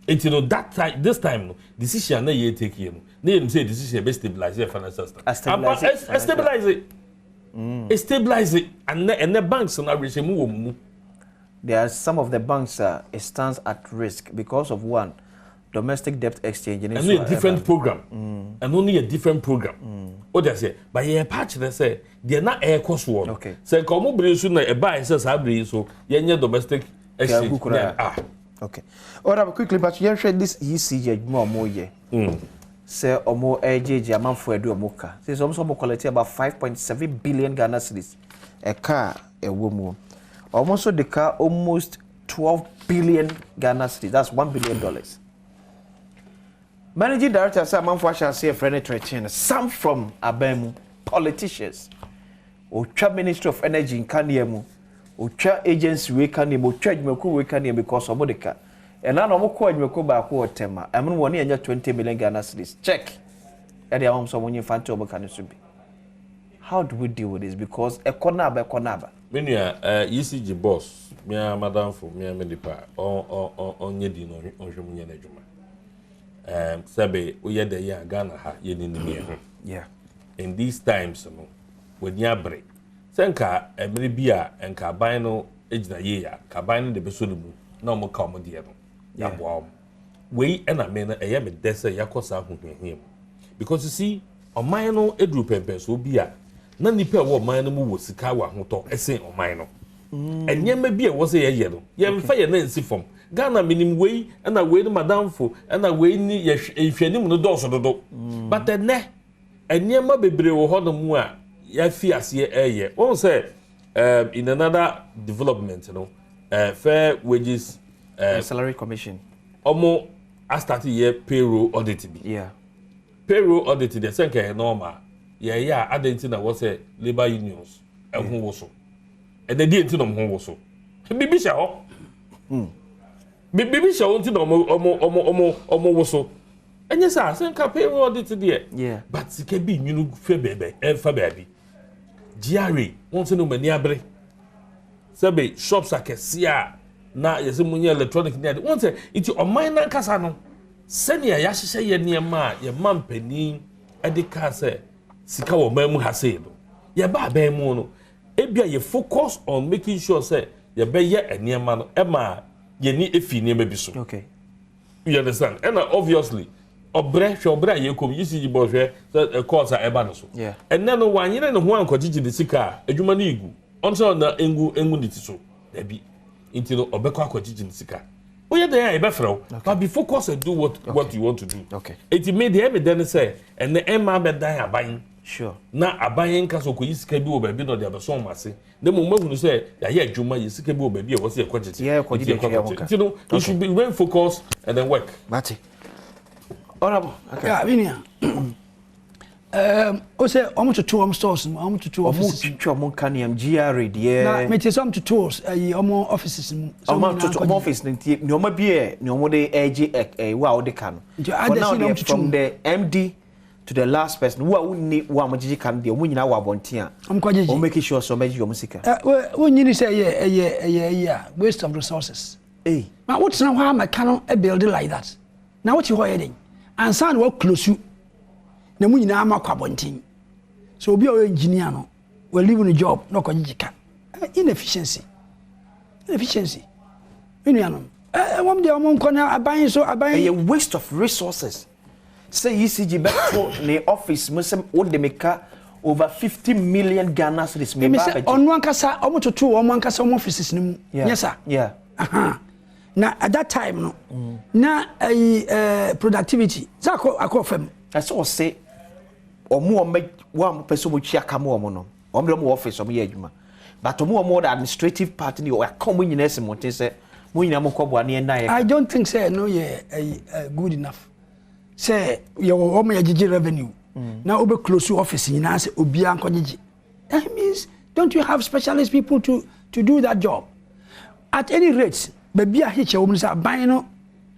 Nti no that time, this time no, decision na yɛ take yɛ no na yɛ nim sɛ decision bɛ stabilize yɛ financial system. Stabilize. Ampa, stabilize it, stabilize it. Ɛnɛ banks no awerɛhyɛmu wɔ mu. There are some of the banks it stands at risk because of one domestic debt exchange. Ɛno yɛ different program. Ɛno no yɛ different program o de aseɛ, but yɛ pa kyerɛ sɛ deɛ na ɛrekɔ soɔ no sɛ nka ɔmo bere so na ɛbaa sɛ saa bere yi so yɛnyɛ domestic exchange na ah. Okay, ɔda quickly, but yɛhwɛ this ECG adwuma a ɔmo yɛ sɛ ɔmo ɛgyegye amanfoɔ ɛde ɔmo ka sɛ ɔmo sɛ ɔmo collect about 5.7 billion Ghana cedis. Ɛka a ɛwɔ mu, ɔmo nso de ka almost 12 billion Ghana cedis, that's $1 billion. Managing director sɛ amanfoɔ ahyɛ ase yɛfrɛ no threaten some from aban mu politicians, otwa Ministry of Energy nkanea mu, otwa agency wei kanea mu, otwa adwumakuo wei kanea because ɔmo de ka. Ɛna na ɔmo kɔ adwumakuo baako wɔ Tɛma ɛmo no wɔn ne yɛnyɛ 20 million Ghana cedis check ɛde ama wɔn sɛ ɔmo nye nfa nte ɔmo ka ne so bi. How do we deal with this? Because ɛkɔ n'aba, ɛkɔ n'aba. Me nua, ECG boss, mea madamfo, mea me nipa, ɔnyɛ di na ɔhwɛ mu nyɛ n'adwuma. Sɛbe woyɛ dɛ yɛ a Ghana ha yɛ ninim yɛn ho. In these times no, w'ani abere sɛ nka mmerɛ bi a nka aban no gyina yie a, nka aban no de bɛsɔ ne mu na ɔmo ka ɔmo deɛ no yɛaboa ɔmo. Wei ɛna me no ɛyɛ me dɛ sɛ yɛakɔ saa ahohiahia mu, because you see, ɔman no eduru pɛmpɛnsoɔ bi a na nipa a ɛwɔ ɔman no mu wɔ sika wɔ ahotɔ ɛsen ɔman no. Nneɛma bi a ɛwɔ sɛ yɛyɛ no, yɛmfa yɛn nan nsi fam. Ghana minim wei ɛna wei no madamfo ɛna wei ni yɛhwɛ nhwɛnim no dɔɔso dodo, but ɛnɛ nneɛma bebree wɔ hɔnom a yɛafi aseɛ ɛyɛ wɔn sɛ in another development no, Fair Wages Salary Commission. Ɔmo astart yɛ payroll audit bi. Payroll audit deɛ, sɛ nka yɛ normal yɛyɛ a, adan ti na wɔ sɛ labour unions ɛho wɔ so ɛnɛ deɛ nti na ɔmo ho wɔ so bibi hyɛ hɔ, bibi hyɛ hɔ nti na ɔmo wɔ so. Ɛnyɛ sɛ asɛ nka payroll audit deɛ, but sika bi nwunu fɛ bɛɛbɛ ɛnfa baabi. GRA wɔn nso ne wɔn ani abere sɛbi shops akɛseɛ a na yɛsɛ mu nyɛ electronic ne ade wɔn sɛ nti ɔman nankasa no sɛnea yɛahyehyɛ yɛ nneɛma a yɛma mpanin de kaa sɛ sika wɔ ɔman mu ha sei no, yɛba aban mu no, ebia yɛ focus on making sure sɛ yɛbɛyɛ nneɛma no ɛma yɛni efi nneɛma bi so. You understand? Ɛna obviously ɔbrɛ, hwɛ ɔbrɛ a yɛkɔ mu, ECG bɔ, hwɛ sɛ course a ɛba no so. Ɛnɛ no wanyere ne ho ankɔgyegye ne sika a adwuma no egu ɔnkyerɛ na engu engu ne ti so dabi. Nti no ɔbɛkɔ akɔgyegye ne sika. Woyɛ dɛn a yɛbɛfrɛ wo, but be focused and do what you want to do. Eti me deɛ ɛmi dɛ ne sɛ ɛnɛ ɛmma abɛdan aban. Na aban nka sɛ ɔkɔyi sika bi wɔ baabi na ɔde abɛsɔn wɔn ase. Na mmom mahunu sɛ yɛayɛ adwuma, yɛ sika bi wɔ baabi a ɛwɔ sɛ yɛkɔgyegye. Nti yɛkɔ akɔgye. Nti no, you should be remain focused and then work. Mate. Honorable. Okay. Yeah, me nua. O sɛ wɔn toto wɔn stores mu, wɔn toto offices mu. Wɔn twitwa wɔn nkaneam GRA deɛ. Na mete sɛ wɔn toto ɛyi wɔn offices mu. Wɔn toto wɔn office no nti nneɛma bi yɛ nea wɔn de ɛgye ɛ wo a wɔde ka no. Nti For now adasi na wɔn deɛ toto from the MD to the last person wo a wonni wo a wɔgyegye ka no deɛ wɔn nyinaa wɔ abɔnten a. Wɔn kɔ gyegye. Wɔn make sure sɛ wɔn bɛgye wɔn sika. Ɛ wo wonyini sɛ ɛyɛ ɛyɛ ɛyɛ ɛyɛ a waste of resources. Ei. Ma wotena hɔ a mɛka no build like that. Na wote hɔ yɛ den ansa na waklosu na mu nyinaa ma kɔ abɔnten. So obi a ɔyɛ engineer no wa leave no job na ɔkɔgyegye ka. Inefficiency. Inefficiency. Me nuanom, wɔn deɛ wɔn nkɔ na aban so aban. Ɛyɛ waste of resources sɛ ECG bɛto ne office mu sɛ wode me ka over 50 million Ghana cedis me ba abɛgye. Ɔno ankasa wɔn toto wɔn ankasa wɔn offices no mu. Yeah. Nyɛ sa. Yeah. Aha. Na at that time no, na ɛyi productivity sɛ akɔ akɔ fam. Ɛsɛ ɔse wɔn a wɔn wɔn a wɔpɛ sɛ wɔn twi aka ma wɔn no, wɔn de wɔn wɔ office wɔn yɛ adwuma, but wɔn a wɔn wɔ the administrative part ni wɔaka wɔn nyinaa si mmɔnten sɛ mo nyinaa mo nkɔ boa ne yɛn nan yɛ. I don't think sɛ no yɛ ɛyi good enough sɛ yɛ wɔ wɔn yɛ gyegye revenue na wobɛ close office nyinaa sɛ obiara nkɔ gyegye. That means don't you have specialist people to do that job? At any rate, baabi a hitch wɔ mu no sɛ aban no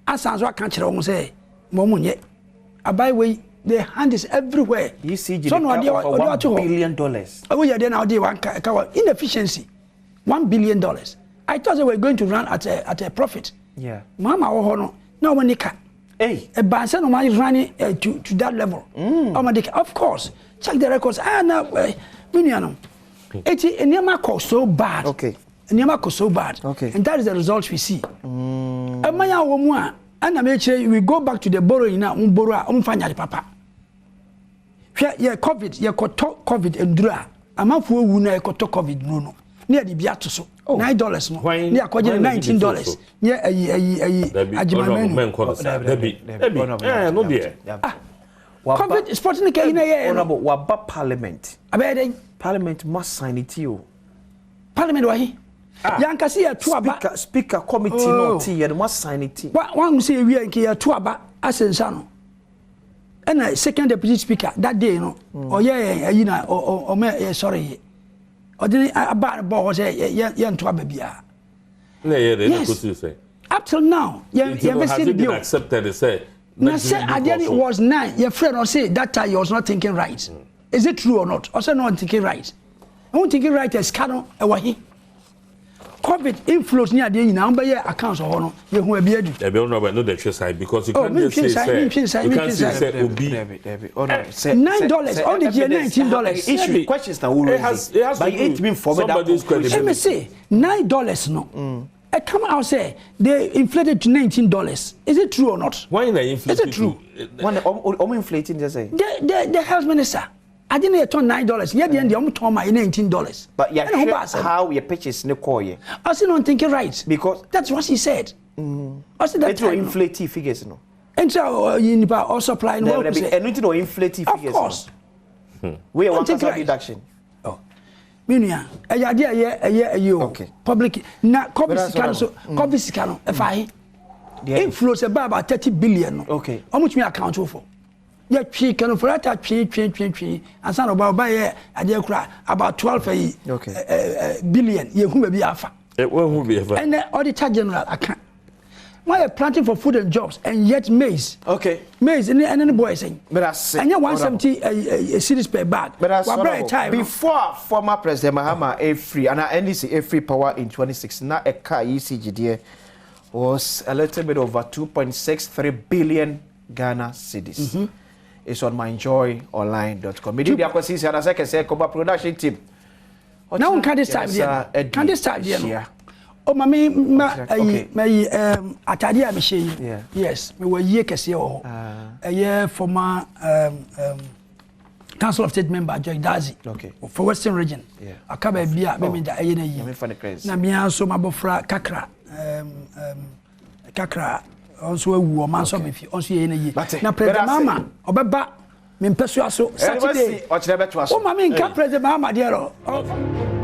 asan so aka kyerɛ wɔn sɛ ma wɔn nyɛ. Aban wei the hand is everywhere. ECG So na de ɔde ka ɔde over ato one hɔ. billion dollars. Ɛwɔ yɛ deɛ na ɔde one ka ka wɔ inefficiency, $1 billion. I thought they were going to run at a profit. Mama wɔ hɔ no na wɔn ni ka. Hey. Ɛban sɛ na wɔn running to that level. Wɔn de ka, of course, check the records. Ah, na me nua no. Eti nneɛma kɔ so bad. Nneɛma kɔ so bad. And that is the result we see. Ɛman a wɔ mu a ɛna mekyerɛ, we go back to the borrowing na wɔn borrow a wɔn fa nyare papa. Hwɛ, yɛ COVID, yɛkɔtɔ COVID nduro a amanfoɔ wu na yɛkɔtɔ COVID nduro no ne yɛde bi ato so $9 no ne yɛakɔgye no $19 ne ayi ayi ayi Agyemamanu. Agyemanmanu. Dabi, ɛɛ no deɛ. Ah, COVID Sputnik ayi na yɛyɛ no. Honorable, waba parliament. Abɛyɛ dɛn? Parliament mo asign ne ti o. Parliament wɔ he? Yankasi yɛto aba. Speaker committee na ɔte yɛ no mo asign ne ti. Wɔn sɛ ewia nke yɛto aba asɛ nsa no, ɛna second deputy speaker that day no ɔyɛ yɛn ayi na ɔmɛ yɛ sɔre yɛ ɔde ne aba no bɔ hɔ sɛ yɛ yɛnto aba biara. Na ɛyɛ dɛ ɛna Yes. kosi sɛ. Up till now yɛn Nti yɛn no bɛ has si it ne been bio. accepted sɛ. Na sɛ adeɛ no was nine, yɛfrɛ no, ɔse that time he was not thinking right. Is it true or not? Ɔsɛ no thinking right, no thinking right. Ɛsika no ɛwɔ he? COVID inflows ne adeɛ nyinaa wɔn bɛyɛ accounts wɔ hɔ no, yɛhu ebi adu. Dabi, honorable, no de twe side because you Oh, can't me just say ntwe side, me sɛ ntwe side, you me can't ntwe say side. sɛ obi. $9, ɔde gye $19. Issue questions na wo It raise. has But to do it mean for me that somebody's conclusion. Ɛmi say $9 no ɛ come out say they inflated to $19. Is it true or not? Why na inflate? Is it true? One ɔmo inflating just say. The health minister ade na yɛ tɔn $9, yɛ deɛ ɔmo tɔn ma yɛ $19. But Ɛna ho ba yɛhwɛ asɛm. how your pitches ne kɔɔ yɛ. Ɔsi no thinking right. Because that's what he said. Ɔsi that Eti o time no. inflate figures no. Nti a ɔyi nipa ɔsupply no Dabi wɔn dabi sɛ. ɛnu ti na o inflate Of figures course. no. Wey yɛ Don't one think kasa right. deduction. Oh. Me nua, ɛyɛ adeɛ a ɛyɛ ɛyɛ ɛyɛ o. Public na COVID sika no so, COVID sika no ɛfa he? Inflow sɛ ba about 30 billion no. Ɔmo tumi account for. Yɛtwi kanofrata twi twi twi twi ansa na ɔba ɔba yɛ adeɛ kora about 12 ayi billion, yɛhu baabi afa. Wɔn bi ɛfa. Ɛnɛ Auditor General aka wɔn yɛ planting for food and jobs and yet maize. Maize ɛne ɛne ne boy sɛn. Ɛnyɛ 170 cedis per bag. Wabere time no. Before former President Mahama efiri ana NDC efiri power in 2016 na ɛka ECG deɛ was a little bit over 2.63 billion Ghana cedis. It's on myjoyonline.com. Medi di akwasi si anasɛ kɛsɛ kɔba production team. Na wọn ka this time deɛ no, ka this time deɛ no o ma mi ma ayi ma yi atadeɛ a mehyɛ yi, yes, mewɔ yie kɛseɛ wɔ hɔ. Ɛyɛ former Council of State member George Dazi okay. for Western Region. Aka baabi a mɛmi da ɛyɛ na yie. Na mmea nso mabɔfra kakra um, um, kakra ɔnso awu ɔma nso abɛfi ɔnso yɛ na yie. Na President Mahama ɔbɛba me mpɛsoa so Saturday. Ɔkyerɛ bɛtoa so. Woma me nka President Mahama deɛ rɔ.